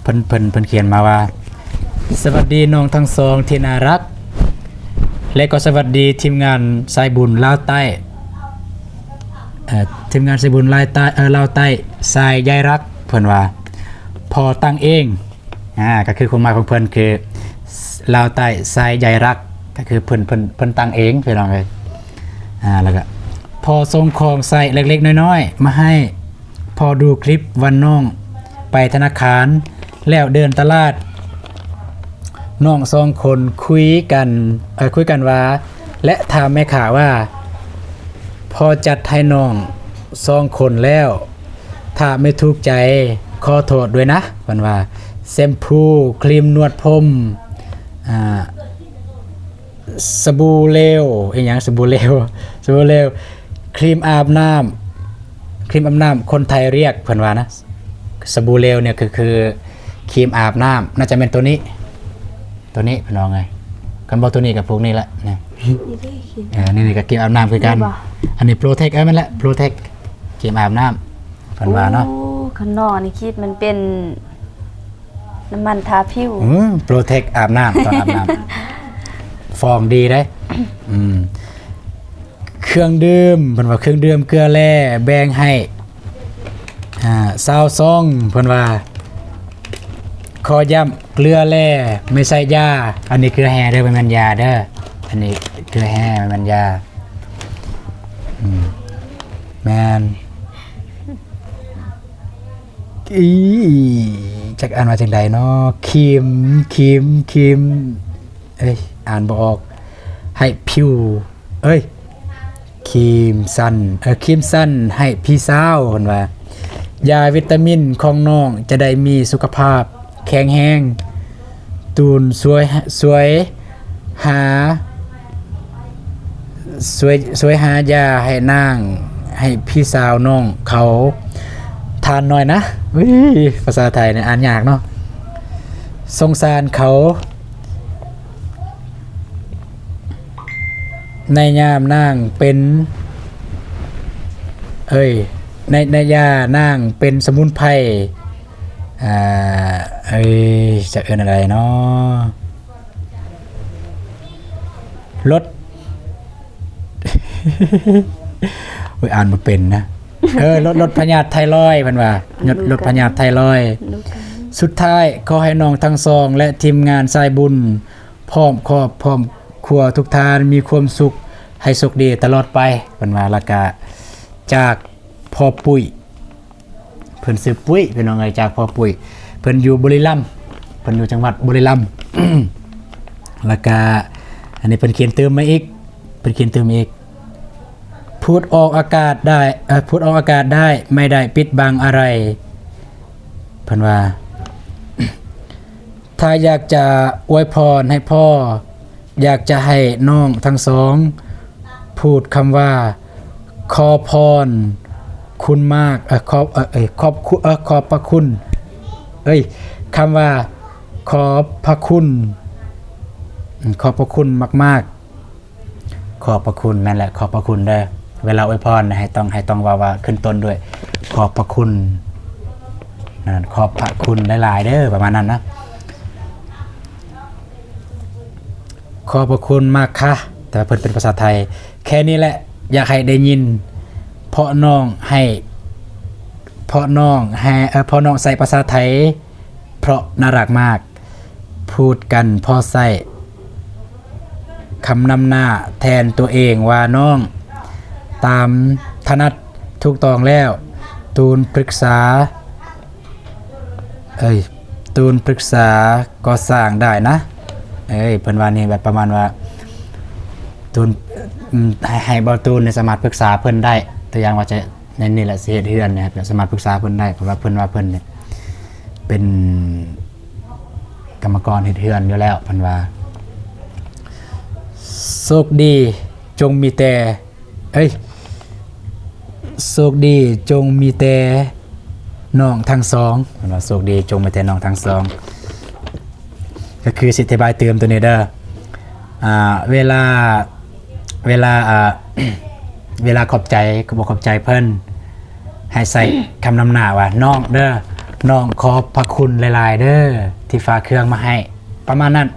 ເພິ່ນ ເພິ່ນ ເພິ່ນຂຽນມາວ່າ ສະຫວັດດີນ້ອງທັງສອງທີ່ໜ້າຮັກ ແລະກໍສະຫວັດດີທີມງານສາຍບຸນລາວໃຕ້ ເອີ ທີມງານສາຍບຸນລາຍໃຕ້ ເອີ ລາວໃຕ້ສາຍໃຍຮັກ ເພິ່ນວ່າ ພໍ່ຕັ້ງເອງ ອ່າ ກໍຄືຄວາມໝາຍຂອງເພິ່ນຄື ລາວໃຕ້ສາຍໃຍຮັກ ກໍຄືເພິ່ນ ເພິ່ນ ເພິ່ນຕັ້ງເອງ ພີ່ນ້ອງເອີຍ. ອ່າ ແລ້ວກໍ ພໍ່ສົ່ງຂອງໃຊ້ເລັກໆນ້ອຍໆມາໃຫ້ ພໍ່ດູຄລິບວ່ານ້ອງໄປທະນາຄານ ແລ້ວເດີນຕະຫຼາດ ນ້ອງສອງຄົນຄຸຍກັນ ເອີ ຄຸຍກັນວ່າ ແລະຖາມແມ່ຄ້າວ່າ ພໍ່ຈັດໃຫ້ນ້ອງສອງຄົນແລ້ວ ຖ້າໄມ່ຖືກໃຈຂໍໂທດດ້ວຍນະ ເພິ່ນວ່າ ແຊມພູ ຄຣີມນວດຜົມ ອ່າ ສະບູເລວ ອີຫຍັງ ສະບູເລວ ສະບູເລວ ຄຣີມອາບນ້ຳ ຄຣີມອາບນ້ຳຄົນໄທລຽກ ເພິ່ນວ່ານະ. ສະບູເລວນີ້ກໍຄືຄຣີມອາບນ້ຳ ໜ້າຈະແມ່ນໂຕນີ້ ໂຕນີ້ ພີ່ນ້ອງເອີຍ. ຄັນບໍ່ໂຕນີ້ກໍພວກນີ້ແຫຼະ ນີ້ ນີ້ເດ້ ນີ້ ນີ້ກໍຄຣີມອາບນ້ຳຄືກັນ. ອັນນີ້ໂປຣເທັກ ເອີ ແມ່ນແຫຼະ ໂປຣເທັກ ຄຣີມອາບນ້ຳ ເພິ່ນວ່າເນາະ. ໂອ້ ຄັນນ້ອງນີ້ຄິດມັນເປັນ ນ້ຳມັນທາຜິວ. ອືມ ໂປຣເທັກອາບນ້ຳ ຕອນອາບນ້ຳ ຟອງດີເດ້. ອືມ ເຄື່ອງດື່ມ ເພິ່ນວ່າເຄື່ອງດື່ມເກືອແຮ່ແບ່ງໃຫ້ ອ່າ ຊາວຊອງ ເພິ່ນວ່າ ຂໍຢ້ຳເກືອແຮ່ ໄມ່ໃຊ້ຢາ. ອັນນີ້ເກືອແຮ່ເດີ ບໍ່ແມ່ນຢາເດີ ອັນນີ້ເກືອແຮ່ ບໍ່ແມ່ນຢາ. ອືມ ແມ່ນ. ອີ ຈັກອ່ານວ່າຈັ່ງໃດເນາະ? ຄີມ ຄີມ ຄີມ ເອີຍ ອ່ານບໍ່ອອກ. ໃຫ້ຜິວ ເອີຍ ຄີມຊັນ ເອີ ຄີມຊັນໃຫ້ພີ່ສາວ ເພິ່ນວ່າ ຢາວິຕາມິນຂອງນ້ອງຈະໄດ້ມີສຸຂະພາບແຂງແຮງ. ຕູນຊ່ວຍ ຊ່ວຍຫາ ຊ່ວຍ ຊ່ວຍຫາຢາໃຫ້ນາງ ໃຫ້ພີ່ສາວນ້ອງເຂົາທານໜ້ອຍນະ. ອຸ້ຍ ພາສາໄທນີ້ອ່ານຍາກເນາະ. ສົງສານເຂົາ ໃນຍາມນາງເປັນ ເອີຍ ໃນ ໃນຍານາງເປັນສະໝຸນໄພ ອ່າ ເອີຍ ຈະເອີ້ນອັນໃດເນາະ? ລົດ ໂອ້ຍ ອ່ານບໍ່ເປັນນະ. ເອີ ລົດ ລົດພະຍາດໄທຣອຍ ເພິ່ນວ່າ ລົດ ລົດພະຍາດໄທຣອຍ. ສຸດທ້າຍ ຂໍໃຫ້ນ້ອງທັງສອງ ແລະ ທີມງານສາຍບຸນ ພ້ອມຄອບ ພ້ອມຄົວທຸກທ່ານ ມີຄວາມສຸກ ໃຫ້ໂຊກດີຕະຫຼອດໄປ ເພິ່ນວ່າ. ແລ້ວກະຈາກພໍ່ປຸ້ຍ ເພິ່ນຊື່ປຸ້ຍ ພີ່ນ້ອງເອີຍ ຈາກພໍ່ປຸ້ຍ ເພິ່ນຢູ່ບຸລີລຳ ເພິ່ນຢູ່ຈັງຫວັດບຸລີລຳ. ແລ້ວກະອັນນີ້ເພິ່ນຂຽນຕື່ມມາອີກ ເພິ່ນຂຽນຕື່ມອີກ ພູດອອກອາກາດໄດ້ ເອີ ພູດອອກອາກາດໄດ້ ໄມ່ໄດ້ປິດບັງອະໄລ ເພິ່ນວ່າ ຖ້າຢາກຈະອວຍພອນໃຫ້ພໍ່ ຢາກຈະໃຫ້ນ້ອງທັງສອງ ພູດຄຳວ່າ ຂໍພອນຄຸນມາກ ເອີ ຂອບ ເອີ ເອີ ຂອບຄຸ ເອີ ຂອບພະຄຸນ ເອີຍ ຄຳວ່າ ຂອບພະຄຸນ ອືມ ຂອບພະຄຸນມາກໆ. ຂອບພະຄຸນ ແມ່ນແຫຼະ ຂອບພະຄຸນເດີ. ເວລາອວຍພອນໃຫ້ຕ້ອງ ໃຫ້ຕ້ອງເວົ້າວ່າຂຶ້ນຕົ້ນດ້ວຍ ຂອບພະຄຸນ ນັ້ນ ຂອບພະຄຸນຫຼາຍໆເດີ ປະມານນັ້ນນະ. ຂອບພະຄຸນມາກຄ່ະ ແຕ່ວ່າເພິ່ນເປັນພາສາໄທ. ແຄ່ນີ້ແຫຼະ ຢາກໃຫ້ໄດ້ຍິນ ເພາະນ້ອງໃຫ້ ເພາະນ້ອງໃຫ້ ເອີ ເພາະນ້ອງໃຊ້ພາສາໄທ ເພາະໜ້າຮັກມາກ ພູດກັນພໍໃຊ້ຄຳນຳໜ້າແທນຕົວເອງວ່ານ້ອງ ຕາມຖະໜັດ ຖືກຕ້ອງແລ້ວ. ຕູນປຶກສາ ເອີຍ ຕູນປຶກສາກໍ່ສ້າງໄດ້ນະ ເອີຍ ເພິ່ນວ່ານີ້ແບບປະມານວ່າ ຕູນ ອືມ ໃຫ້ ໃຫ້ບ່າວຕູນນີ້ສາມາດປຶກສາເພິ່ນໄດ້ ຕົວຢ່າງວ່າຈະ ໃນນີ້ແຫຼະ ຊິເຮັດເຮືອນນະ ສາມາດປຶກສາເພິ່ນໄດ້ ເພາະວ່າເພິ່ນວ່າເພິ່ນນີ້ເປັນກຳມະກອນເຮັດເຮືອນຢູ່ແລ້ວ ເພິ່ນວ່າ. ໂຊກດີຈົ່ງມີແຕ່ ເອີຍ ໂຊກດີຈົ່ງມີແຕ່ນ້ອງທັງສອງ ເພິ່ນວ່າ ໂຊກດີຈົ່ງມີແຕ່ນ້ອງທັງສອງ. ກໍຄືຊິອະທິບາຍຕື່ມໂຕນີ້ເດີ ອ່າ ເວລາ ເວລາ ອ່າ ເວລາຂອບໃຈ ບອກຂອບໃຈເພິ່ນ ໃຫ້ໃສ່ຄຳນຳໜ້າວ່າ ນ້ອງເດີ ນ້ອງຂອບພະຄຸນຫຼາຍໆເດີ ທີ່ຝາກເຄື່ອງມາໃຫ້ ປະມານນັ້ນ.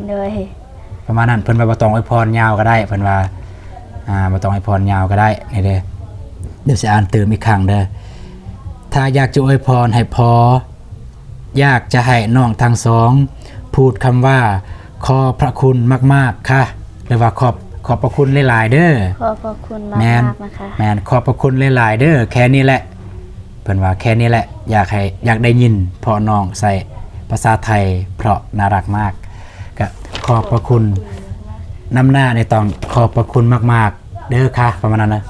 ໂດຍ ປະມານນັ້ນ ເພິ່ນວ່າບໍ່ຕ້ອງອວຍພອນຍາວກໍໄດ້ ເພິ່ນວ່າ ອ່າ ບໍ່ຕ້ອງອວຍພອນຍາວກໍໄດ້ ນີ້ເດີ. ດຽວຊິອ່ານຕື່ມອີກຄັ້ງເດີ ຖ້າຢາກຈະອວຍພອນໃຫ້ພໍ່ ຢາກຈະໃຫ້ນ້ອງທັງສອງ ພູດຄຳວ່າ ຂອບພະຄຸນມາກໆຄ່ະ ຫຼືວ່າ ຂອບ ຂອບພະຄຸນຫຼາຍໆເດີ. ຂອບພະຄຸນມາກໆ ແມ່ນ ນະຄະ ແມ່ນ ຂອບພະຄຸນຫຼາຍໆເດີ ແຄ່ນີ້ແຫຼະ ເພິ່ນວ່າ ແຄ່ນີ້ແຫຼະ ຢາກໃຫ້ ຢາກໄດ້ຍິນ ເພາະນ້ອງໃຊ້ພາສາໄທເພາະໜ້າຮັກມາກ ກະຂອບພະຄຸນ ນຳໜ້ານີ້ຕ້ອງ ຂອບພະຄຸນມາກໆເດີຄ່ະ ປະມານນັ້ນນະ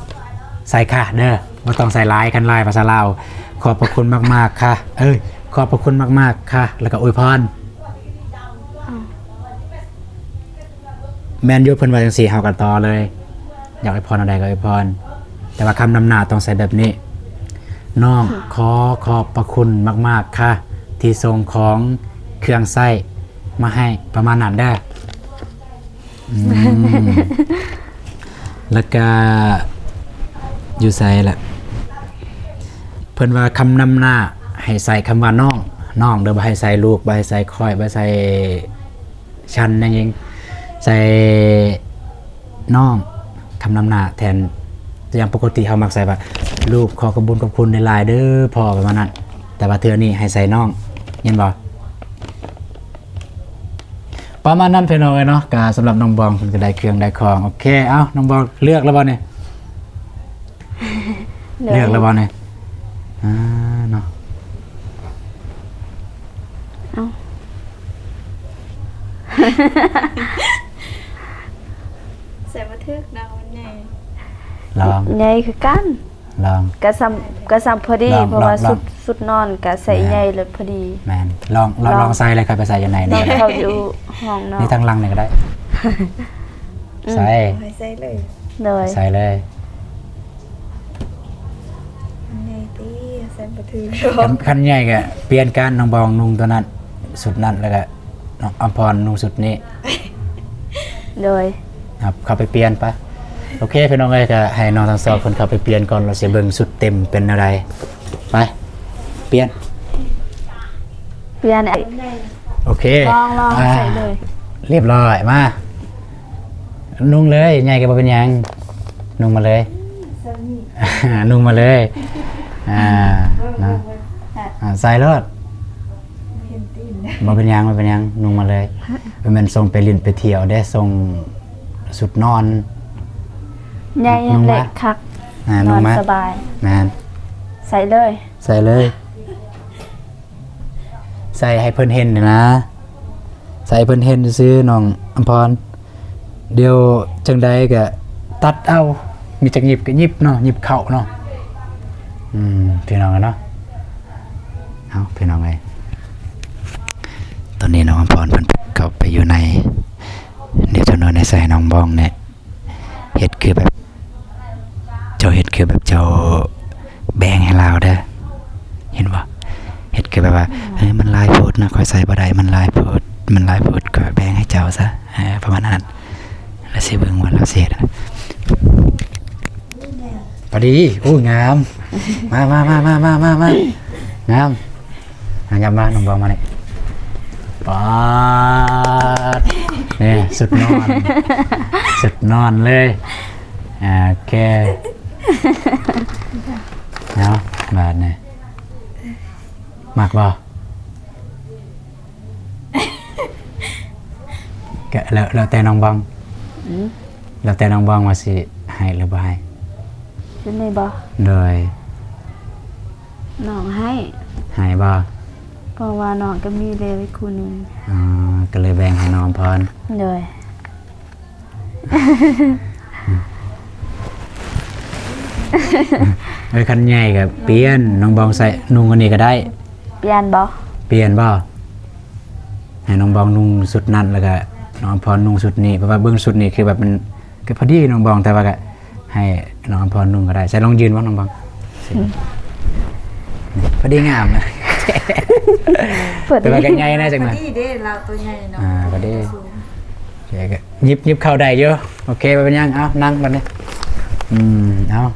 ໃສ່ຄ່ະເດີ ບໍ່ຕ້ອງໃສ່ຫຼາຍ ຄັນຫຼາຍພາສາລາວ ຂອບພະຄຸນມາກໆຄ່ະ ເອີຍ ຂອບພະຄຸນມາກໆຄ່ະ ແລ້ວກະອວຍພອນ. ແມ່ນຢູ່ ເພິ່ນວ່າຈັ່ງຊີ້ ເຮົາກໍຕໍ່ເລີຍ ຢາກອວຍພອນອັນໃດກໍອວຍພອນ ແຕ່ວ່າຄຳນຳໜ້າຕ້ອງໃຊ້ແບບນີ້ ນ້ອງ ຂໍຂອບພະຄຸນມາກໆຄ່ະ ທີ່ສົ່ງຂອງເຄື່ອງໃຊ້ມາໃຫ້ ປະມານນັ້ນເດີ. ອືມ ແລ້ວກະຢູ່ໃສລະ ເພິ່ນວ່າຄຳນຳໜ້າໃຫ້ໃສ່ຄຳວ່ານ້ອງ ນ້ອງເດີ ບໍ່ໃຫ້ໃສ່ລູກ ບໍ່ໃຫ້ໃສ່ຂ້ອຍ ບໍ່ໃສ່ ຊັ້ນນະຍິງ ໃສ່ນ້ອງ ຄຳນຳໜ້າແທນ. ຢ່າງປົກກະຕິເຮົາມັກໃສ່ວ່າ ລູກຂໍຂອບບຸນຂອບຄຸນຫຼາຍໆເດີພໍ່ ປະມານນັ້ນ ແຕ່ວ່າເທື່ອນີ້ໃຫ້ໃສ່ນ້ອງ ເຫັນບໍ່? ປະມານນັ້ນພີ່ນ້ອງເອີຍເນາະ. ກະສຳລັບນ້ອງບອງເພິ່ນກະໄດ້ເຄື່ອງໄດ້ຂອງ. ໂອເຄ ເອົາ ນ້ອງບອງເລືອກແລ້ວບໍ່ນີ້? ໂດຍ ເລືອກແລ້ວບໍ່ນີ້? ອ່າ ເນາະ ເອົາ ໃສ່ບໍ່ຖືກດອກ ມັນໃຫຍ່ ລອງ ໃຫຍ່ຄືກັນ. ລອງ ກະສ່ຳ ກະສ່ຳພໍດີ ລອງ ເພາະວ່າ ລອງ ຊຸດ ຊຸດນອນກະໃສ່ ແມ່ນ ໃຫຍ່ແລ້ວພໍດີ. ແມ່ນ ລອງ ລອງ ລອງ ລອງໃສ່ເລີຍ ຂ້ອຍໄປໃສ່ຢູ່ໃນນີ້ ລອງເຂົ້າຢູ່ຫ້ອງນອນ ນີ້ທາງຫຼັງນີ້ກໍໄດ້. ອືມ ໃສ່ ໃສ່ເລີຍ ໂດຍ ໃສ່ເລີຍ. ມັນໃຫຍ່ຕິ ໃສ່ບໍ່ຖືກ. ຄັນ ຄັນໃຫຍ່ກະປ່ຽນກັນ ນ້ອງບອງນຸ່ງຕົວນັ້ນ ຊຸດນັ້ນ ແລ້ວກະນ້ອງອຳພອນນຸ່ງຊຸດນີ້. ໂດຍ ຄັບ ເຂົ້າໄປປ່ຽນປະ. ໂອເຄ ພີ່ນ້ອງເອີຍ ກະໃຫ້ນ້ອງທັງສອງຄົນເຂົ້າໄປປ່ຽນກ່ອນ ລະຊິເບິ່ງຊຸດເຕັມເປັນແນວໃດ. ໄປ ປ່ຽນ ປ່ຽນ. ໂອເຄ ລອງ ລອງ ອ່າ ໃສ່ເລີຍ. ລຽບຮ້ອຍ ມາ ນຸ່ງເລີຍ ໃຫຍ່ກໍບໍ່ເປັນຫຍັງ ນຸ່ງມາເລີຍ ນຸ່ງມາເລີຍ. ອ່າ ເນາະ ອ່າ ໃສ່ໂລດ ບໍ່ເປັນຫຍັງ ບໍ່ເປັນຫຍັງ ນຸ່ງມາເລີຍ. ບໍ່ແມ່ນສົ່ງໄປຫຼິ້ນໄປທ່ຽວເດ້ ສົ່ງຊຸດນອນ ໃຫຍ່ຫັ້ນແຫຼະ ນຸ່ງມາ ຄັກ ອ່າ ນຸ່ງມາ ນອນສະບາຍ. ແມ່ນ ໃສ່ເລີຍ ໃສ່ເລີຍ. ໃສ່ໃຫ້ເພິ່ນເຫັນນະ ໃສ່ໃຫ້ເພິ່ນເຫັນຊື່ໆ ນ້ອງອຳພອນ. ດຽວຈັ່ງໃດກະຕັດເອົາ ມີຈັກຫຍິບກະຫຍິບເນາະ ຫຍິບເຂົ້າເນາະ. ອືມ ພີ່ນ້ອງເນາະ ເອົາ ພີ່ນ້ອງເອີຍ ຕອນນີ້ນ້ອງອຳພອນເພິ່ນເຂົ້າໄປຢູ່ໃນ ດຽວຈະນອນໃຫ້ໃສ່ນ້ອງບອງແນ່. ເຮັດຄືແບບ ເຈົ້າເຮັດຄືແບບເຈົ້າແບ່ງໃຫ້ລາວເດີ ເຫັນບໍ່? ເຮັດຄືແບບວ່າ ເອີ ມັນຫຼາຍໂພດນະ ຂ້ອຍໃສ່ບໍ່ໄດ້ ມັນຫຼາຍໂພດ ມັນຫຼາຍໂພດ ຂ້ອຍແບ່ງໃຫ້ເຈົ້າຊະ ເອີ ປະມານນັ້ນ. ລະຊິເບິ່ງວ່າລາວຊິເຮັດ ພໍດີ. ໂອ້ ງາມ ມາ ມາ ງາມ. ອ່ະ ຫຍັບມາ ນ້ອງບອງມານີ້ ປາດ ນີ້ ຊຸດນອນ ຊຸດນອນເລີຍ. ອ່າ ໂອເຄ ເອົາ ບາດນີ້ ມັກບໍ່? ກະແລ້ວ ແລ້ວແຕ່ນ້ອງບອງ ອືມ ແລ້ວແຕ່ນ້ອງບອງວ່າຊິໃຫ້ຫຼືບໍ່ໃຫ້. ຊຸດນີ້ບໍ່? ໂດຍ. ນ້ອງໃຫ້ ໃຫ້ບໍ່? ເພາະວ່ານ້ອງກໍມີແລ້ວອີກຄູ່ໜຶ່ງ. ອໍ ກໍເລີຍແບ່ງໃຫ້ນ້ອງອຳພອນ. ໂດຍ. ເອີ ຄັນໃຫຍ່ກໍປ່ຽນ ນ້ອງບອງໃສ່ນຸ່ງອັນນີ້ກໍໄດ້. ປ່ຽນບໍ່? ປ່ຽນບໍ່? ໃຫ້ນ້ອງບອງນຸ່ງຊຸດນັ້ນ ແລ້ວກໍນ້ອງອຳພອນນຸ່ງຊຸດນີ້ ເພາະວ່າເບິ່ງຊຸດນີ້ຄືແບບມັນ ກໍພໍດີນ້ອງບອງ ແຕ່ວ່າກໍໃຫ້ນ້ອງອຳພອນນຸ່ງກໍໄດ້. ໃສ່ລອງຢືນເບິ່ງນ້ອງບອງ ອືມ ພໍດີງາມນະ. ພໍດີ ແຕ່ວ່າກໍໃຫຍ່ນະ ຈັກໜ້ອຍ ພໍດີເດ້ ລາວຕົວໃຫຍ່ເນາະ. ອ່າ ພໍດີ ໂອເຄ ກໍຫຍິບ ຫຍິບເຂົ້າໄດ້ຢູ່. ໂອເຄ ບໍ່ເປັນຫຍັງ ເອົາ ນັ່ງບັດນີ້. ອືມ ເອົາ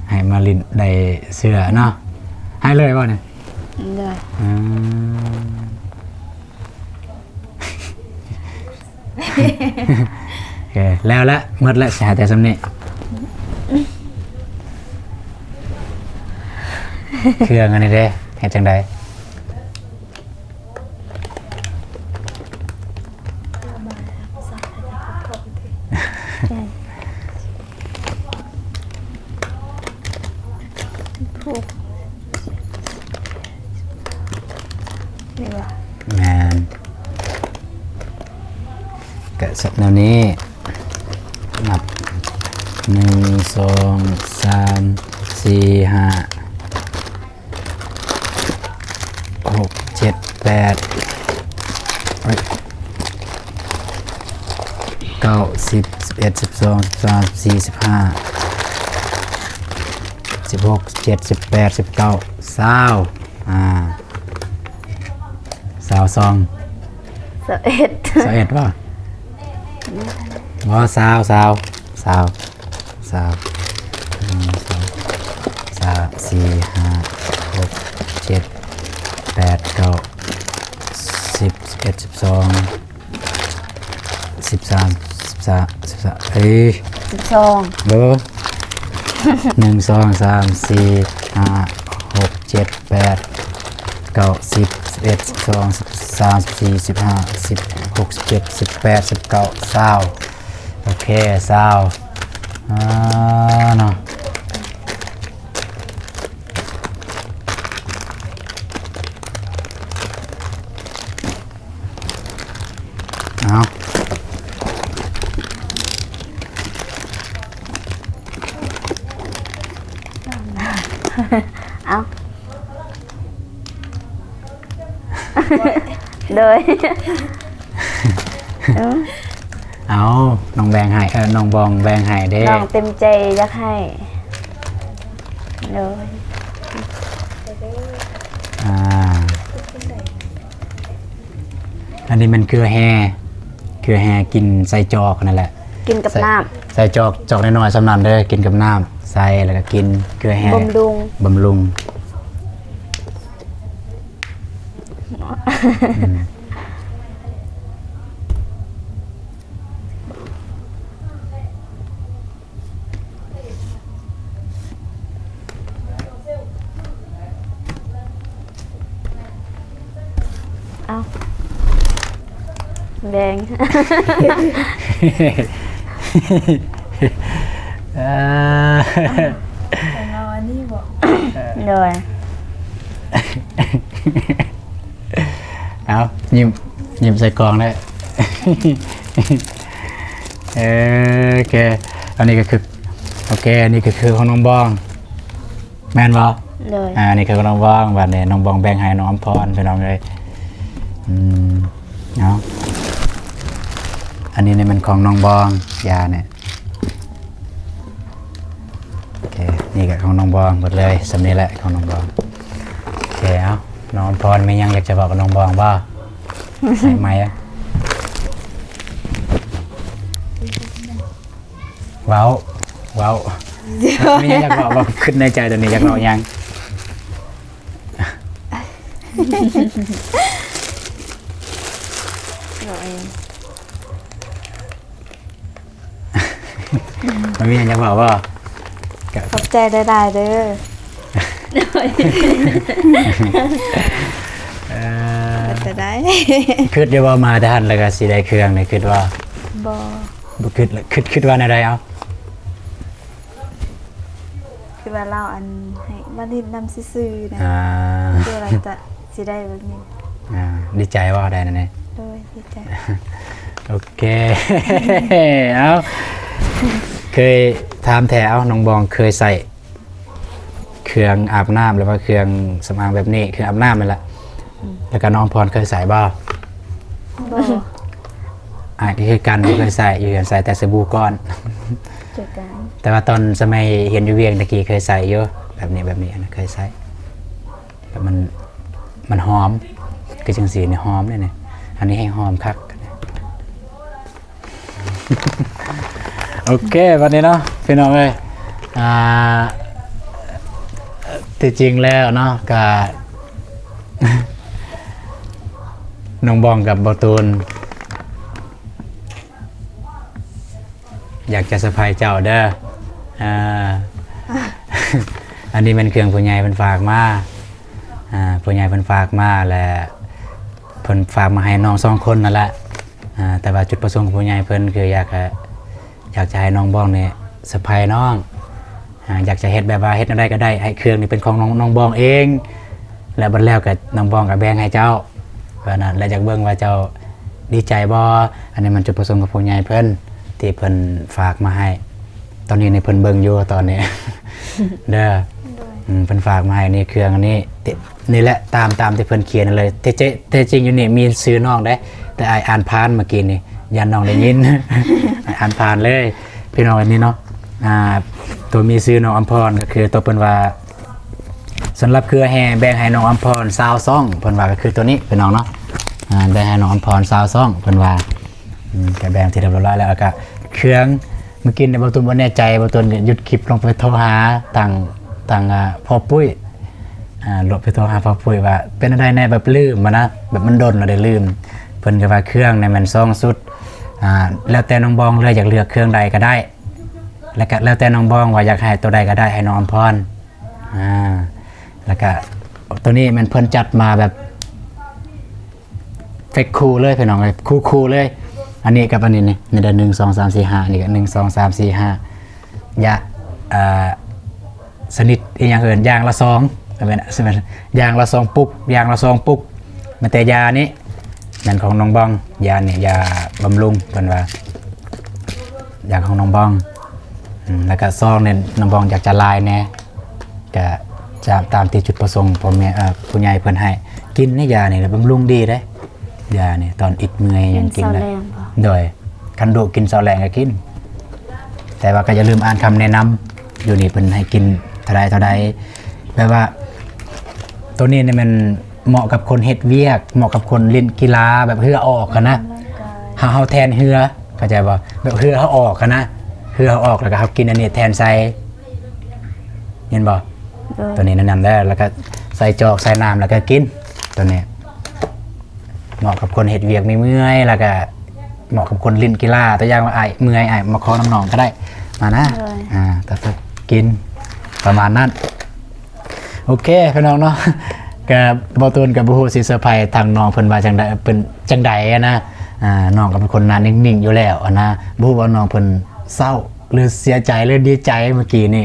ໃຫ້ມາຫຼິ້ນໄດ້ເຊື່ອເນາະ. ໃຫ້ເລີຍບໍ່ນີ້? ໂດຍ. ອືມ ໂອເຄ ແລ້ວລະ ໝົດລະ ຊິໃຫ້ແຕ່ສ່ຳນີ້. ເຄື່ອງອັນນີ້ເດ້ ເຮັດຈັ່ງໃດ? ນີ້ຫວາ? ແມ່ນ. ກະສັດແນວນີ້ ນັບ ໜຶ່ງ ສອງ ສາມ ສີ່ ຫ້າ ຫົກ ເຈັດ ແປດ ເອີຍ ເກົ້າ ສິບ ສິບເອັດ ສິບສອງ ສິບສາມ ສິບສີ່ ສິບຫ້າ ສິບຫົກ ສິບເຈັດ ສິບແປດ ສິບເກົ້າ ຊາວ ອ່າ ຊາວສອງ ຊາວເອັດ ຊາວເອັດບໍ່? ບໍ່ ຊາວ ຊາວ ຊາວ ຊາວ ໜຶ່ງ ສອງ ສາມ ສີ່ ຫ້າ ຫົກ ເຈັດ ແປດ ເກົ້າ ສິບ ສິບເອັດ ສິບສອງ ສິບສາມ ສິບສາມ ສິບສາມ ເອີຍ ສິບສອງ ເອີ ໜຶ່ງ ສອງ ສາມ ສີ່ ຫ້າ ຫົກ ເຈັດ ແປດ ເກົ້າ ສິບ ສິບເອັດ ສິບສອງ ສິບສາມ ສິບສີ່ ສິບຫ້າ ສິບຫົກ ສິບເຈັດ ສິບແປດ ສິບເກົ້າ ຊາວ ໂອເຄ ຊາວ ອ່າ ເນາະ. ເອົາ ເອົາ ໂດຍ ເອີ ເອົາ ນ້ອງແບ່ງໃຫ້ ເອີ ນ້ອງບອງແບ່ງໃຫ້ເດ້ ນ້ອງເຕັມໃຈຢາກໃຫ້ ໂດຍ ອ່າ ອັນນີ້ແມ່ນເກືອແຮ່ ເກືອແຮ່ກິນໃສ່ຈອກນັ້ນແຫຼະ ກິນກັບ ໃສ່ ນ້ຳ ໃສ່ຈອກ ຈອກນ້ອຍໆສ່ຳນັ້ນເດີ ກິນກັບນ້ຳ ໃສ່ແລ້ວກໍກິນເກືອແຮ່ ບຳລຸງ ບຳລຸງ ອືມ. ເອົາ ແບ່ງ ເອີ ຂອງເຮົາອັນນີ້ບໍ? ໂດຍ. ເອົາ ຍິ້ມ ຍິ້ມໃສ່ກ້ອງເດີ ເອີ ໂອເຄ ອັນນີ້ກໍຄື ໂອເຄ ອັນນີ້ກໍຄືຂອງນ້ອງບອງ ແມ່ນບໍ່? ໂດຍ ອ່າ ອັນນີ້ຄືຂອງນ້ອງບອງ ບາດນີ້ນ້ອງບອງແບ່ງໃຫ້ນ້ອງອຳພອນ ພີ່ນ້ອງເອີຍ ອືມ ເອົາ ອັນນີ້ນີ້ແມ່ນຂອງນ້ອງບອງ ຢານີ້ ໂອເຄ ນີ້ກໍຂອງນ້ອງບອງເບິດເລີຍ ສ່ຳນີ້ແຫຼະຂອງນ້ອງບອງ ໂອເຄ ເອົາ ນ້ອງອຳພອນມີຫຍັງຢາກຈະເວົ້າກັບນ້ອງບອງບໍ່? ໃຫ້ໄມ ເວົ້າ ເວົ້າ ມີຫຍັງຢາກເວົ້າ ເວົ້າ ຄິດໃນໃຈຕອນນີ້ຢາກເວົ້າຫຍັງ? ເວົ້າຫຍັງ? ມັນມີຫຍັງຢາກເວົ້າບໍ່? ຂອບໃຈຫຼາຍໆເດີ ເອີ ເປັນຕາໄດ້ ຄິດຢູ່ບໍ່ ມາແຕ່ຫັ້ນແລ້ວກໍຊິໄດ້ເຄື່ອງນີ້ ຄິດບໍ່? ບໍ່ ບໍ່ຄິດ ຄິດ ຄິດວ່າແນວໃດເອົາ? ຄືວ່າລາວອັນໃຫ້ມາຫຼິ້ນນຳຊື່ໆນະ ອ່າ ຄືວ່າຈະຊິໄດ້ແບບນີ້ ອ່າ ດີໃຈບໍ່ ໄດ້ແນວນີ້? ໂດຍ ດີໃຈ ໂອເຄ ເອົາ ເຄີຍ ຖາມແທ້ ເອົາ ນ້ອງບອງເຄີຍໃຊ້ເຄື່ອງອາບນ້ຳ ຫຼືວ່າເຄື່ອງສຳອາງແບບນີ້ ເຄື່ອງອາບນ້ຳນີ້ແຫຼະ ອືມ ແລ້ວກໍນ້ອງອຳພອນເຄີຍໃຊ້ບໍ່? ບໍ່ ອ້າຍກໍຄືກັນ ບໍ່ເຄີຍໃຊ້ ຢູ່ເຮືອນໃຊ້ແຕ່ສະບູກ້ອນ ຄືກັນ ແຕ່ວ່າຕອນສະໄໝຮຽນຢູ່ວຽງຕະກີ້ເຄີຍໃຊ້ຢູ່ ແບບນີ້ ແບບນີ້ນະ ເຄີຍໃຊ້ ແບບມັນ ມັນຫອມ ຄືຈັ່ງຊີ້ນີ້ ຫອມເດ້ນີ້ ອັນນີ້ແຮ່ງຫອມຄັກ. ໂອເຄ ບັດນີ້ເນາະ ພີ່ນ້ອງເອີຍ ອ່າ ທີ່ຈິງແລ້ວເນາະ ກະ ນ້ອງບອງກັບບ່າວຕູນ ຢາກຈະເຊີໄພຣເຈົ້າເດີ ອ່າ ອັນນີ້ແມ່ນເຄື່ອງຜູ້ໃຫຍ່ເພິ່ນຝາກມາ ອ່າ ຜູ້ໃຫຍ່ເພິ່ນຝາກມາ ແລະ ເພິ່ນຝາກມາໃຫ້ນ້ອງສອງຄົນນັ້ນແຫຼະ ອ່າ ແຕ່ວ່າຈຸດປະສົງຂອງຜູ້ໃຫຍ່ເພິ່ນຄືຢາກ ຢາກຈະໃຫ້ນ້ອງບອງນີ້ເຊີໄພຣນ້ອງ ອ່າ ຢາກຈະເຮັດແບບວ່າເຮັດແນວໃດກໍໄດ້ ໃຫ້ເຄື່ອງນີ້ເປັນຂອງນ້ອງ ນ້ອງບອງເອງ ແລ້ວບັດແລ້ວກໍນ້ອງບອງກໍແບ່ງໃຫ້ເຈົ້າ ແບບນັ້ນ ແລະ ຢາກເບິ່ງວ່າເຈົ້າດີໃຈບໍ່? ອັນນີ້ມັນຈຸດປະສົງຂອງຜູ້ໃຫຍ່ເພິ່ນ ທີ່ເພິ່ນຝາກມາໃຫ້ ຕອນນີ້ນີ້ເພິ່ນເບິ່ງຢູ່ຕອນນີ້ເດີ ໂດຍ ອືມ ເພິ່ນຝາກມາໃຫ້ ນີ້ເຄື່ອງອັນນີ້ ນີ້ແຫຼະ ຕາມ ຕາມທີ່ເພິ່ນຂຽນນັ້ນເລີຍ ແທ້ ແທ້ຈິງຢູ່ນີ້ມີຊື່ນ້ອງເດ້ ແຕ່ອ້າຍອ່ານຜ່ານເມື່ອກີ້ນີ້ ຢ້ານນ້ອງໄດ້ຍິນ ອ້າຍອ່ານຜ່ານເລີຍ ພີ່ນ້ອງ ອັນນີ້ເນາະ ອ່າ ຕົວມີຊື່ນ້ອງອຳພອນ ກໍຄືຕົວເພິ່ນວ່າ ສຳລັບເຄືອແຮ່ແບ່ງໃຫ້ນ້ອງອຳພອນຊາວຊ່ອງ ເພິ່ນວ່າກໍຄືຕົວນີ້ພີ່ນ້ອງເນາະ ອ່າ ແບ່ງໃຫ້ນ້ອງອຳພອນຊາວຊ່ອງ ເພິ່ນວ່າ ອືມ ກໍແບ່ງທີ່ຮຽບຮ້ອຍແລ້ວ ແລ້ວກໍເຄື່ອງ ມື້ກີ້ນີ້ບ່າວຕູນບໍ່ແນ່ໃຈ ບ່າວຕູນກໍຢຸດຄລິບລົງໄປໂທຫາທາງ ທາງ ອ່າ ພໍ່ປຸ້ຍ ອ່າ ລົງໄປໂທຫາພໍ່ປຸ້ຍວ່າເປັນຈັ່ງໃດແດ່ ແບບລືມຫັ້ນນະ ແບບມັນດົນແລ້ວໄດ້ລືມ ເພິ່ນກໍວ່າເຄື່ອງນີ້ແມ່ນສອງຊຸດ ອ່າ ແລ້ວແຕ່ນ້ອງບອງເລືອກ ຢາກເລືອກເຄື່ອງໃດກໍໄດ້ ແລ້ວກໍແລ້ວແຕ່ນ້ອງບອງວ່າຢາກໃຫ້ຕົວໃດກໍໄດ້ ໃຫ້ນ້ອງອຳພອນ ອ່າ ແລ້ວກະໂຕນີ້ແມ່ນເພິ່ນຈັດມາແບບເຟກຄູ່ເລີຍພີ່ນ້ອງເອີຍ ຄູ່ໆເລີຍ ອັນນີ້ກັບອັນນີ້ນີ້ ນີ້ໄດ້ ໜຶ່ງ ສອງ ສາມ ສີ່ ຫ້າ ນີ້ກະ ໜຶ່ງ ສອງ ສາມ ສີ່ ຫ້າ ຢາ ເອີ ຊະນິດອີ່ຫຍັງເອີ້ນ ຢ່າງລະສອງ ແມ່ນ ຢ່າງລະສອງປຸກ ຢ່າງລະສອງປຸກ ແມ່ນແຕ່ຢານີ້ ແມ່ນຂອງນ້ອງບອງ ຢານີ້ ຢາບຳລຸງ ເພິ່ນວ່າຢາຂອງນ້ອງບອງ ອືມ ແລ້ວກະຊອງນີ້ນ້ອງບອງຢາກຈະຫຼາຍແດ່ ກະ ຈາກຕາມທີ່ຈຸດປະສົງພໍ່ແມ່ ເອີ ຜູ້ໃຫຍ່ເພິ່ນໃຫ້ກິນນີ້ ຢານີ້ແຫຼະບຳລຸງດີເດ້ ຢານີ້ຕອນອິດເມື່ອຍຫຍັງກິນ ກິນເຊົ້າແລງບໍ່? ໂດຍ ຄັນດຸກິນເຊົ້າແລງກໍກິນ ແຕ່ວ່າກໍຢ່າລືມອ່ານຄຳແນະນຳ ຢູ່ນີ້ເພິ່ນໃຫ້ກິນເທົ່າໃດເທົ່າໃດ ແບບວ່າໂຕນີ້ນີ້ແມ່ນເໝາະກັບຄົນເຮັດວຽກ ເໝາະກັບຄົນຫຼິ້ນກິລາ ແບບເຫື່ອອອກຫັ້ນນະ ເຮົາ ເຮົາແທນເຫື່ອ ເຂົ້າໃຈບໍ່? ແບບເຫື່ອເຮົາອອກຫັ້ນນະ ເຫື່ອເຮົາອອກ ແລ້ວກໍເຮົາກິນອັນນີ້ແທນໃສ່ ເຫັນບໍ່? ໂດຍ ໂຕນີ້ແນະນຳເດີ ແລ້ວກໍໃສ່ຈອກໃສ່ນ້ຳ ແລ້ວກໍກິນ ໂຕນີ້ເໝາະກັບຄົນເຮັດວຽກເມື່ອຍໆ ແລ້ວກໍເໝາະກັບຄົນຫຼິ້ນກິລາ ຕົວຢ່າງວ່າ ອ້າຍເມື່ອຍ ອ້າຍມາຂໍນ້ຳນ້ອງກໍໄດ້ ມານະ ໂດຍ ອ່າ ຕັກໆ ກິນ ປະມານນັ້ນ. ໂອເຄພີ່ນ້ອງເນາະ ກະບໍ່ຕູນກະບໍ່ຮູ້ຊິເຊີໄພທາງນ້ອງເພິ່ນວ່າຈັ່ງໃດ ເປັນຈັ່ງໃດຫັ້ນນະ ອ່າ ນ້ອງກໍເປັນຄົນໜ້ານິ່ງໆຢູ່ແລ້ວຫັ້ນນະ ບໍ່ຮູ້ວ່ານ້ອງເພິ່ນເສົ້າ ຫຼືເສຍໃຈ ຫຼືດີໃຈ ເມື່ອກີ້ນີ້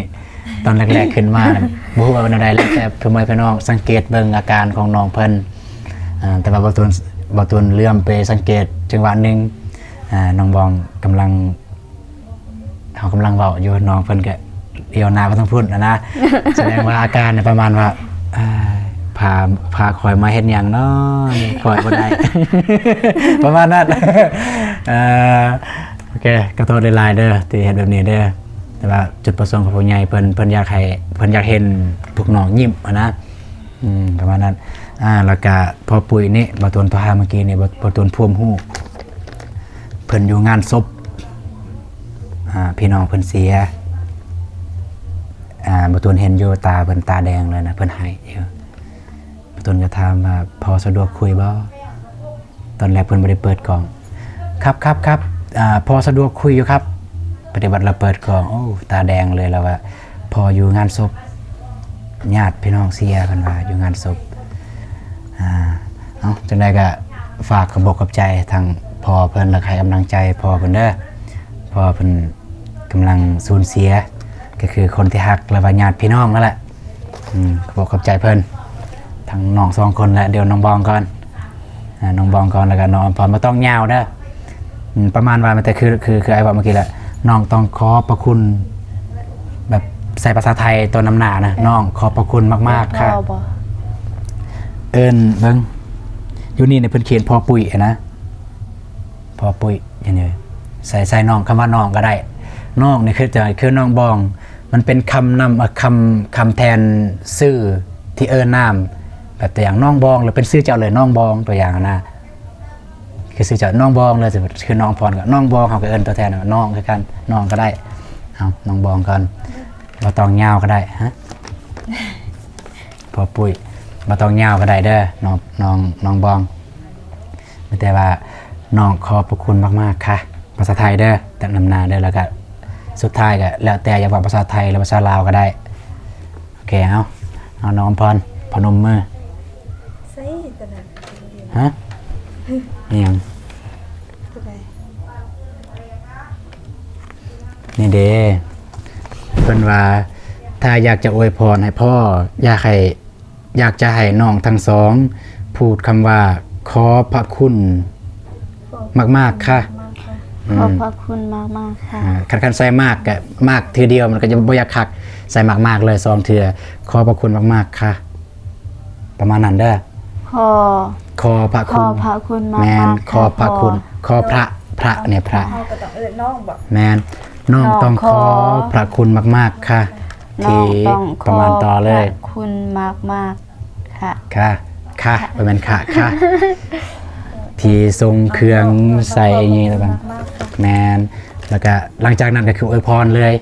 ຕອນແລກໆຂຶ້ນມາ ບໍ່ຮູ້ວ່າເປັນແນວໃດ ແລ້ວແຕ່ພໍ່ແມ່ພີ່ນ້ອງສັງເກດເບິ່ງອາການຂອງນ້ອງເພິ່ນ ອ່າ ແຕ່ວ່າບ່າວຕູນ ບ່າວຕູນເຫຼື້ອມໄປສັງເກດຈັງຫວະໜຶ່ງ ອ່າ ນ້ອງບອງກຳລັງ ເຮົາກຳລັງເວົ້າຢູ່ ນ້ອງເພິ່ນກໍລ້ຽວໜ້າໄປທາງພຸ້ນຫັ້ນນະ ສະແດງວ່າອາການປະມານວ່າ ອ່າ ພາ ພາຂ້ອຍມາເຮັດຫຍັງເນາະ ຂ້ອຍບໍ່ໄດ້ ປະມານນັ້ນ ເອີ ໂອເຄ ຂໍໂທດຫຼາຍໆເດີ ທີ່ເຮັດແບບນີ້ເດີ ແຕ່ວ່າຈຸດປະສົງຂອງຜູ້ໃຫຍ່ເພິ່ນ ເພິ່ນຢາກໃຫ້ ເພິ່ນຢາກເຫັນພວກນ້ອງຍິ້ມຫັ້ນນະ ອືມ ປະມານນັ້ນ ອ່າ ແລ້ວກະພໍ່ປຸ້ຍນີ້ ບ່າວຕູນໂທຫາເມື່ອກີ້ນີ້ ບ່າວ ບ່າວຕູນພູມຮູ້ ເພິ່ນຢູ່ງານສົບ ອ່າ ພີ່ນ້ອງເພິ່ນເສຍ ອ່າ ບ່າວຕູນເຫັນຢູ່ ຕາເພິ່ນຕາແດງເລີຍນະ ເພິ່ນໄຫ້ຢູ່ ບ່າວຕູນກໍຖາມວ່າ ພໍ່ສະດວກຄຸຍບໍ່? ຕອນແລກເພິ່ນບໍ່ໄດ້ເປີດກ້ອງ ຄັບໆໆ ອ່າ ພໍ່ສະດວກຄຸຍຢູ່ຄັບ ປະຕິບັດລາວເປີດກ້ອງ ໂອ້ ຕາແດງເລີຍ ລາວວ່າ ພໍ່ຢູ່ງານສົບ ຍາດພີ່ນ້ອງເສຍ ເພິ່ນວ່າຢູ່ງານສົບ ອ່າ ເອົາ ຈັ່ງໃດກໍຝາກຂອບອົກຂອບໃຈທາງພໍ່ເພິ່ນ ແລະ ໃຫ້ກຳລັງໃຈພໍ່ເພິ່ນເດີ ພໍ່ເພິ່ນກຳລັງສູນເສຍ ກໍຄືຄົນທີ່ຮັກ ຫຼືວ່າຍາດພີ່ນ້ອງນັ້ນແຫຼະ ອືມ ຂອບອົກຂອບໃຈເພິ່ນ ທັງນ້ອງສອງຄົນແຫຼະ ດຽວນ້ອງບອງກ່ອນ ອ່າ ນ້ອງບອງກ່ອນ ແລ້ວກໍນ້ອງອຳພອນ ບໍ່ຕ້ອງຍາວເດີ ອືມ ປະມານວ່າ ແຕ່ຄື ຄື ຄືອ້າຍເວົ້າເມື່ອກີ້ແຫຼະ ນ້ອງຕ້ອງຂອບພະຄຸນ ແບບໃສ່ພາສາໄທຕົວນຳໜ້ານະ ນ້ອງຂອບພະຄຸນມາກໆ ເອີ້ນພໍ່ ຄ່ະ ບໍ່? ເອີ້ນເບິ່ງ ຢູ່ນີ້ນີ້ເພິ່ນຂຽນພໍ່ປຸ້ຍຫັ້ນນະ ພໍ່ປຸ້ຍ ເຫັນບໍ່? ໃສ່ ໃສ່ນ້ອງ ຄຳວ່ານ້ອງກໍໄດ້ ນ້ອງນີ້ຄື ຈະ ຄືນ້ອງບອງ ມັນເປັນຄຳນຳ ເອີ ຄຳ ຄຳແທນຊື່ທີ່ເອີ້ນນາມ ແບບຕົວຢ່າງ ນ້ອງບອງ ຫຼືເປັນຊື່ເຈົ້າເລີຍ ນ້ອງບອງ ຕົວຢ່າງຫັ້ນນະ ຄືຊື່ເຈົ້າ ນ້ອງບອງ ຫຼືຄືນ້ອງພອນກໍນ້ອງບອງ ເຮົາກໍເອີ້ນຕົວແທນວ່ານ້ອງຄືກັນ ນ້ອງກໍໄດ້ ເອົາ ນ້ອງບອງກ່ອນ ບໍ່ຕ້ອງຍາວກໍໄດ້ ຮະ ພໍ່ປຸ້ຍ ບໍ່ຕ້ອງຍາວກໍໄດ້ເດີ ນ້ອງ ນ້ອງ ນ້ອງບອງ ມີແຕ່ວ່າ ນ້ອງຂອບພະຄຸນມາກໆ ຄ່ະ ພາສາໄທເດີ ແຕ່ນຳໜ້າເດີ ແລ້ວກໍສຸດທ້າຍກໍແລ້ວແຕ່ ຢາກເວົ້າພາສາໄທ ຫຼືພາສາລາວກໍໄດ້ ໂອເຄ ເອົາ ເອົາ ນ້ອງອຳພອນ ພະນົມມື ໃສ່ຕົວນັ້ນ ຮະ ອີ່ຫຍັງ? ຕົວໃດ? ນີ້ເດ້ ເພິ່ນວ່າ ຖ້າຢາກຈະອວຍພອນໃຫ້ພໍ່ ຢາກໃຫ້ ຢາກຈະໃຫ້ນ້ອງທັງສອງ ພູດຄຳວ່າ ຂອບພະຄຸນມາກໆ ຄ່ະ ຂອບພະຄຸນມາກໆ ຄ່ະ ອືມ ອ່າ ຄັນ ຄັນໃສ່ມາກກໍ ມາກເທື່ອດຽວ ມັນກໍຈະບໍ່ຢາກຄັກ ໃສ່ມາກໆ ເລີຍ ສອງເທື່ອ ຂອບພະຄຸນມາກໆ ຄ່ະ ປະມານນັ້ນເດີ ຂໍ ຂໍພະຄຸນ ຂໍພະຄຸນມາກໆ ແມ່ນ ຄ່ະ ຂໍພະຄຸນ ຂໍພະ ພະນີ້ ພະ ເຮົາກໍຕ້ອງເອີ້ນນ້ອງບໍ? ແມ່ນ ນ້ອງຕ້ອງ ນ້ອງ ຂໍ ຂໍພະຄຸນມາກໆ ຄ່ະ ທີ່ ປະມານຕໍ່ເລີຍ ຂອບພະຄຸນມາກໆ ຄ່ະ ຄ່ະ ຄ່ະ ບໍ່ແມ່ນ ຄ່ະ ຄ່ະ ທີ່ສົ່ງເຄື່ອງໃສ່ນີ້ ແລ້ວກໍ ແມ່ນ ແລ້ວກໍຫຼັງຈາກນັ້ນກໍຄືອວຍພອນເລີຍ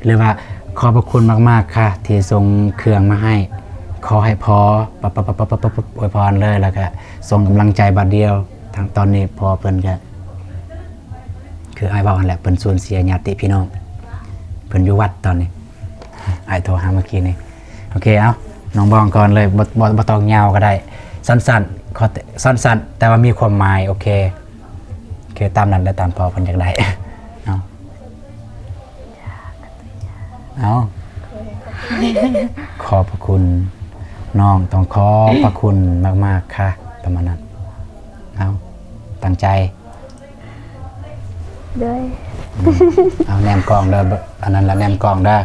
ຫຼືວ່າ ຂອບພະຄຸນມາກໆ ຄ່ະ ທີ່ສົ່ງເຄື່ອງມາໃຫ້ ຂໍໃຫ້ພໍ່ ປັບໆ ອວຍພອນເລີຍ ແລ້ວກະສົ່ງກຳລັງໃຈບາດດຽວ. ທາງຕອນນີ້ພໍ່ເພິ່ນກະ ຄືອ້າຍເວົ້າຫັ້ນແຫຼະ ເພິ່ນສູນເສຍຍາດຕິພີ່ນ້ອງ ເພິ່ນຢູ່ວັດຕອນນີ້ ອ້າຍໂທຫາເມື່ອກີ້ນີ້. ໂອເຄ ເອົາ ນ້ອງບອງກ່ອນເລີຍ ບໍ່ ບໍ່ ບໍ່ຕ້ອງຍາວກໍໄດ້ ສັ້ນໆ ຂໍສັ້ນໆ ແຕ່ວ່າມີຄວາມໝາຍ. ໂອເຄ ໂອເຄ ຕາມນັ້ນເດີ ຕາມພໍ່ເພິ່ນຢາກໄດ້ ເອົາ. ເອົາ ຂອບພະຄຸນ ນ້ອງຕ້ອງຂອບພະຄຸນມາກໆ ຄ່ະ ປະມານນັ້ນ. ເອົາ ຕັ້ງໃຈ ໂດຍ ອືມ ເອົາ ແນມກ້ອງເດີ ອັນນັ້ນລະ ແນມກ້ອງເດີ.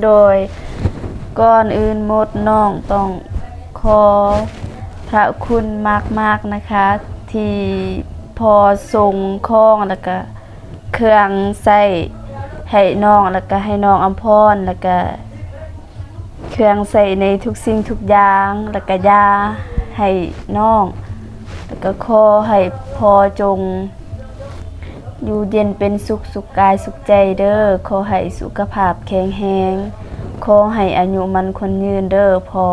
ໂດຍ ກ່ອນອື່ນໝົດ ນ້ອງຕ້ອງຂໍພະຄຸນມາກໆ ນະຄະ ທີ່ພໍ່ສົ່ງຂອງ ແລ້ວກະເຄື່ອງໃຊ້ໃຫ້ນ້ອງ ແລ້ວກະໃຫ້ນ້ອງອຳພອນ ແລ້ວກະເຄື່ອງໃຊ້ໃນທຸກສິ່ງທຸກຢ່າງ ແລ້ວກະຢາໃຫ້ນ້ອງ ແລ້ວກະຂໍໃຫ້ພໍ່ຈົ່ງ ຢູ່ເຢັນເປັນສຸກ ສຸກກາຍສຸກໃຈເດີ້. ຂໍໃຫ້ສຸຂະພາບແຂງແຮງ, ຂໍໃຫ້ອາຍຸໝັ້ນຂວັນຍືນເດີ້ພໍ່.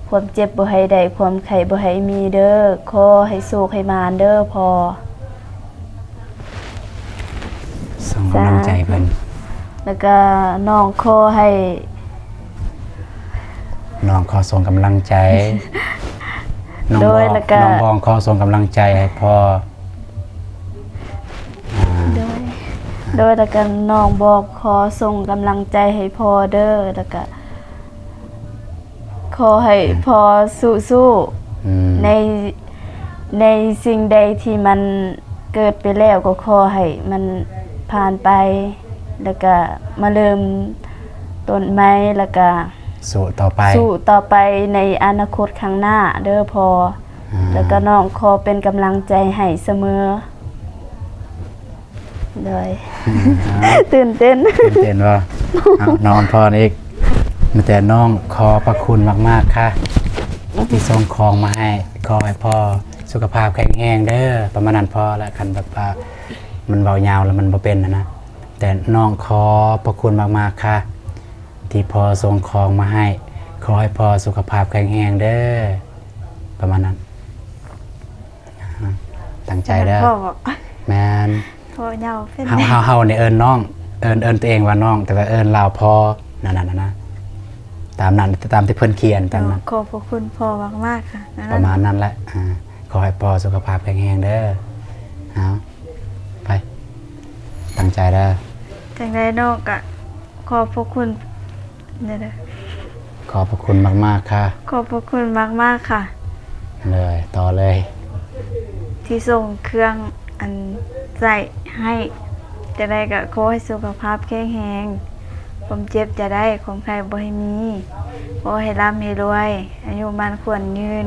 ຄວາມເຈັບບໍ່ໃຫ້ໄດ້, ຄວາມໄຂ້ບໍ່ໃຫ້ມີເດີ້. ຂໍໃຫ້ໂຊກໃຫ້ໝານເດີ້ພໍ່. ສົ່ງກຳລັງໃຈເພິ່ນ. ສາທຸ. ແລ້ວກະນ້ອງຂໍໃຫ້ ນ້ອງຂໍສົ່ງກຳລັງໃຈ. ນ້ອງບອກ ໂດຍ ແລ້ວກະ ນ້ອງບອກຂໍສົ່ງກຳລັງໃຈໃຫ້ພໍ່. ອ່າ ໂດຍ ໂດຍ ແລ້ວກະນ້ອງບອກຂໍສົ່ງກຳລັງໃຈໃຫ້ພໍ່ເດີ້ ແລ້ວກະຂໍໃຫ້ ອືມ ພໍ່ສູ້ໆ ອືມ ໃນ ໃນສິ່ງໃດທີ່ມັນເກີດໄປແລ້ວ ກໍຂໍໃຫ້ມັນຜ່ານໄປ ແລ້ວກະມາເລີ່ມຕົ້ນໃໝ່ ແລ້ວກະສູ້ຕໍ່ໄປ ສູ້ຕໍ່ໄປໃນອະນາຄົດຂ້າງໜ້າເດີ້ພໍ່. ອ່າ ແລ້ວກໍນ້ອງຂໍເປັນກຳລັງໃຈໃຫ້ສະເໝີ. ໂດຍ ອືມ ຕື່ນເຕັ້ນ ຕື່ນເຕັ້ນບໍ່? ເອົາ ນ້ອງອຳພອນອີກ. ມີແຕ່ນ້ອງຂອບພະຄຸນມາກໆ ຄ່ະ ທີ່ສົ່ງຂອງມາໃຫ້. ຂໍໃຫ້ພໍ່ສຸຂະພາບແຂງແຮງເດີ້. ປະມານນັ້ນພໍລະ. ຄັນແບບວ່າມັນເວົ້າຍາວແລ້ວມັນບໍ່ເປັນຫັ້ນນະ. ແຕ່ນ້ອງຂອບພະຄຸນມາກໆ ຄ່ະ ທີ່ພໍ່ສົ່ງຂອງມາໃຫ້. ຂໍໃຫ້ພໍ່ສຸຂະພາບແຂງແຮງເດີ້. ປະມານນັ້ນ. ຕັ້ງໃຈເດີ້. ພໍ່ບອກ ແມ່ນ ເວົ້າຍາວເປັນ ເຮົາ ເຮົາ ເຮົານີ້ເອີ້ນນ້ອງ ເອີ້ນ ເອີ້ນຕົວເອງວ່ານ້ອງ ແຕ່ວ່າເອີ້ນລາວພໍ່. ນັ້ນໆ ນັ້ນນະ ຕາມນັ້ນ ຕາມທີ່ເພິ່ນຂຽນ ຕາມນັ້ນ. ຂໍຂອບພະຄຸນພໍ່ມາກໆ ຄ່ະ. ປະມານນັ້ນແຫຼະ. ອ່າ ຂໍໃຫ້ພໍ່ສຸຂະພາບແຂງແຮງເດີ້. ເອົາ ໄປ ຕັ້ງໃຈເດີ້. ຈັ່ງໃດນ້ອງກະ ຂອບພະຄຸນ ເດີ ຂອບພະຄຸນມາກໆ ຄ່ະ. ຂອບພະຄຸນມາກໆ ຄ່ະ. ເລີຍ ຕໍ່ເລີຍ. ທີ່ສົ່ງເຄື່ອງອັນໃຊ້ໃຫ້. ຈັ່ງໃດກໍຂໍໃຫ້ສຸຂະພາບແຂງແຮງ, ຄວາມເຈັບຢ່າໄດ້, ຄວາມໄຂ້ບໍ່ໃຫ້ມີ, ຂໍໃຫ້ລ່ຳໃຫ້ລວຍ, ອາຍຸໝັ້ນຂວັນຍືນ,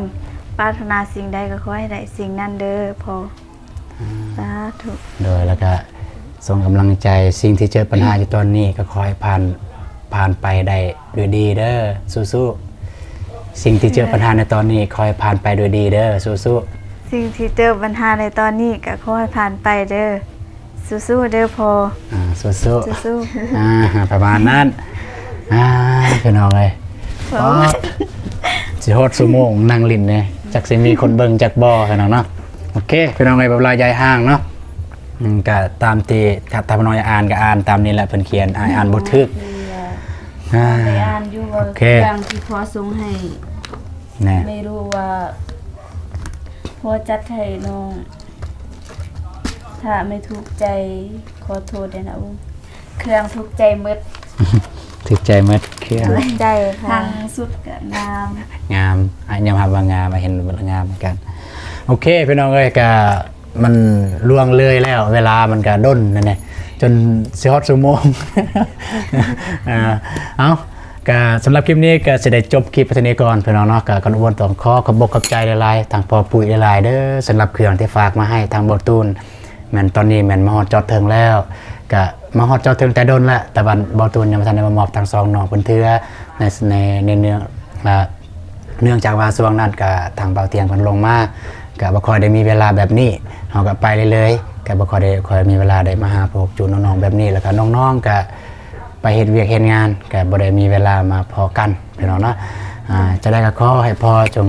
ປາດຖະໜາສິ່ງໃດກໍຂໍໃຫ້ໄດ້ສິ່ງນັ້ນເດີພໍ່. ສາທຸ. ໂດຍ ແລ້ວກະສົ່ງກຳລັງໃຈ. ສິ່ງທີ່ເຈີບັນຫາຢູ່ຕອນນີ້ກໍຂໍໃຫ້ຜ່ານ ຜ່ານໄປໄດ້ດ້ວຍດີເດີ. ສູ້ໆ. ສິ່ງທີ່ເຈີບັນຫາໃນຕອນນີ້ຂໍໃຫ້ຜ່ານໄປດ້ວຍດີເດີ. ສູ້ໆ. ສິ່ງທີ່ເຈີບັນຫາໃນຕອນນີ້ກໍຂໍໃຫ້ຜ່ານໄປເດີ. ສູ້ໆ ເດີພໍ່. ອ່າ ສູ້ໆ ສູ້ໆ. ອ່າ ປະມານນັ້ນ. ອ່າ ພີ່ນ້ອງເອີຍ ໂອ້ຍ ຊິຮອດຊົ່ວໂມງນັ່ງຫຼິ້ນນີ້ ຈັກຊິມີຄົນເບິ່ງຈັກບໍ່ ພີ່ນ້ອງເນາະ. ໂອເຄ ພີ່ນ້ອງເອີຍ ບໍ່ຫຼາຍໃຫຍ່ຫ່າງເນາະ. ອືມ ກະຕາມທີ່ ຖ້າ ຖ້າພີ່ນ້ອງຢາກອ່ານກະອ່ານຕາມນີ້ແຫຼະ ເພິ່ນຂຽນ ອ້າຍອ່ານບໍ່ຖືກ. ອ່າ ໄດ້ອ່ານຢູ່ ໂອເຄ ເລື່ອງທີ່ພໍ່ສົ່ງໃຫ້ ແນ່ ແມ່ຮູ້ວ່າພໍ່ຈັດໃຫ້ນ້ອງ. ຖ້າແມ່ທຸກໃຈ ຂໍໂທດແດ່ນະ. ໂອ້ ເຄື່ອງຖືກໃຈໝົດ ຖືກໃຈໝົດເຄື່ອງ ໃຈ ທັງຊຸດກະງາມ ງາມ. ອ້າຍຍອມຮັບວ່າງາມ ອ້າຍເຫັນວ່າງາມເໝືອນກັນ. ໂອເຄ ພີ່ນ້ອງເອີຍ ກະມັນລ່ວງເລີຍແລ້ວ ເວລາມັນກະດົນນັ້ນແຫຼະ ຈົນຊິຮອດຊົ່ວໂມງ. ອ່າ ເອົາ ກະສຳລັບຄລິບນີ້ກະຊິໄດ້ຈົບຄລິບໄປເທົ່ານີ້ກ່ອນ ພີ່ນ້ອງເນາະ. ກະກ່ອນອື່ນຕ້ອງຂໍຂອບອົກຂອບໃຈຫຼາຍໆ ທາງພໍ່ປຸ້ຍຫຼາຍໆເດີ ສຳລັບເຄື່ອງທີ່ຝາກມາໃຫ້ທາງບໍ່ຕູນ. ແມ່ນຕອນນີ້ແມ່ນມາຮອດຈອດເຖິງແລ້ວ ກະມາຮອດຈອດເຖິງແຕ່ດົນແລ້ວ ແຕ່ວ່າບໍ່ຕູນຍັງບໍ່ທັນໄດ້ມາມອບທັງສອງນ້ອງເພິ່ນເທື່ອ ໃນ ໃນ ໃນເນື່ອງ ເນື່ອງຈາກວ່າຊ່ວງນັ້ນກະທາງບ່າວທຽງເພິ່ນລົງມາ ກະບໍ່ຄ່ອຍໄດ້ມີເວລາແບບນີ້ ເຮົາກະໄປເລື້ອຍໆ ກະບໍ່ຄ່ອຍໄດ້ ຄ່ອຍມີເວລາໄດ້ມາຫາພວກຈູນ້ອງໆແບບນີ້ ແລ້ວກະນ້ອງໆກະໄປເຮັດວຽກເຮັດງານ ກະບໍ່ໄດ້ມີເວລາມາພໍ້ກັນ ພີ່ນ້ອງເນາະ. ອ່າ ຈັ່ງໃດກໍຂໍໃຫ້ພໍ່ຈົ່ງ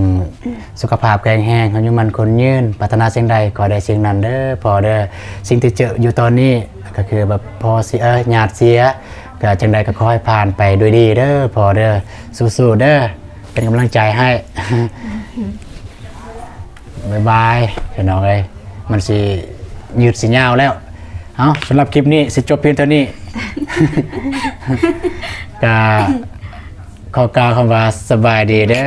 ສຸຂະພາບແຂງແຮງ, ອາຍຸໝັ້ນຂວັນຍືນ, ປາດຖະໜາສິ່ງໃດຂໍໄດ້ສິ່ງນັ້ນເດີ້ພໍ່ເດີ້. ສິ່ງທີ່ເຈີຢູ່ຕອນນີ້ກໍຄືແບບພໍ່ເສຍ, ຍາດເສຍ, ກໍຈັ່ງໃດກໍຂໍໃຫ້ຜ່ານໄປດ້ວຍດີເດີ້ພໍ່ເດີ້.ສູ້ໆເດີ້, ເປັນກຳລັງໃຈໃຫ້. ບາຍບາຍ ພີ່ນ້ອງເອີຍ, ມັນຊິຍືດຊິຍາວແລ້ວ. ເອົາ, ສຳລັບຄລິບນີ້ຊິຈົບພຽງເທົ່ານີ້. ກະຂໍກ່າວຄຳວ່າສະບາຍດີເດີ້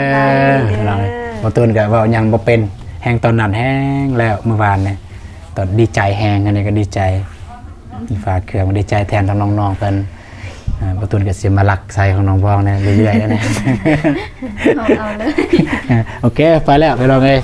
ພີ່ນ້ອງເອີຍ. ບໍ່ຕູນກະເວົ້າຫຍັງບໍ່ເປັນ, ແຮງຕອນນັ້ນແຮງແລ້ວ ມື້ວານນີ້ ຕອນດີໃຈແຮງ, ອັນນີ້ກໍດີໃຈ ຝາກເຄື່ອງ ດີໃຈແທນທາງນ້ອງໆເພິ່ນ. ອ່າ ບໍ່ຕຸນກໍຊິມາລັກໄຊຂອງນ້ອງບອງແດ່ເລື້ອຍໆແດ່. ເອົາ ເອົາເລີຍ. ໂອເຄ ໄປແລ້ວພີ່ນ້ອງເອີຍ.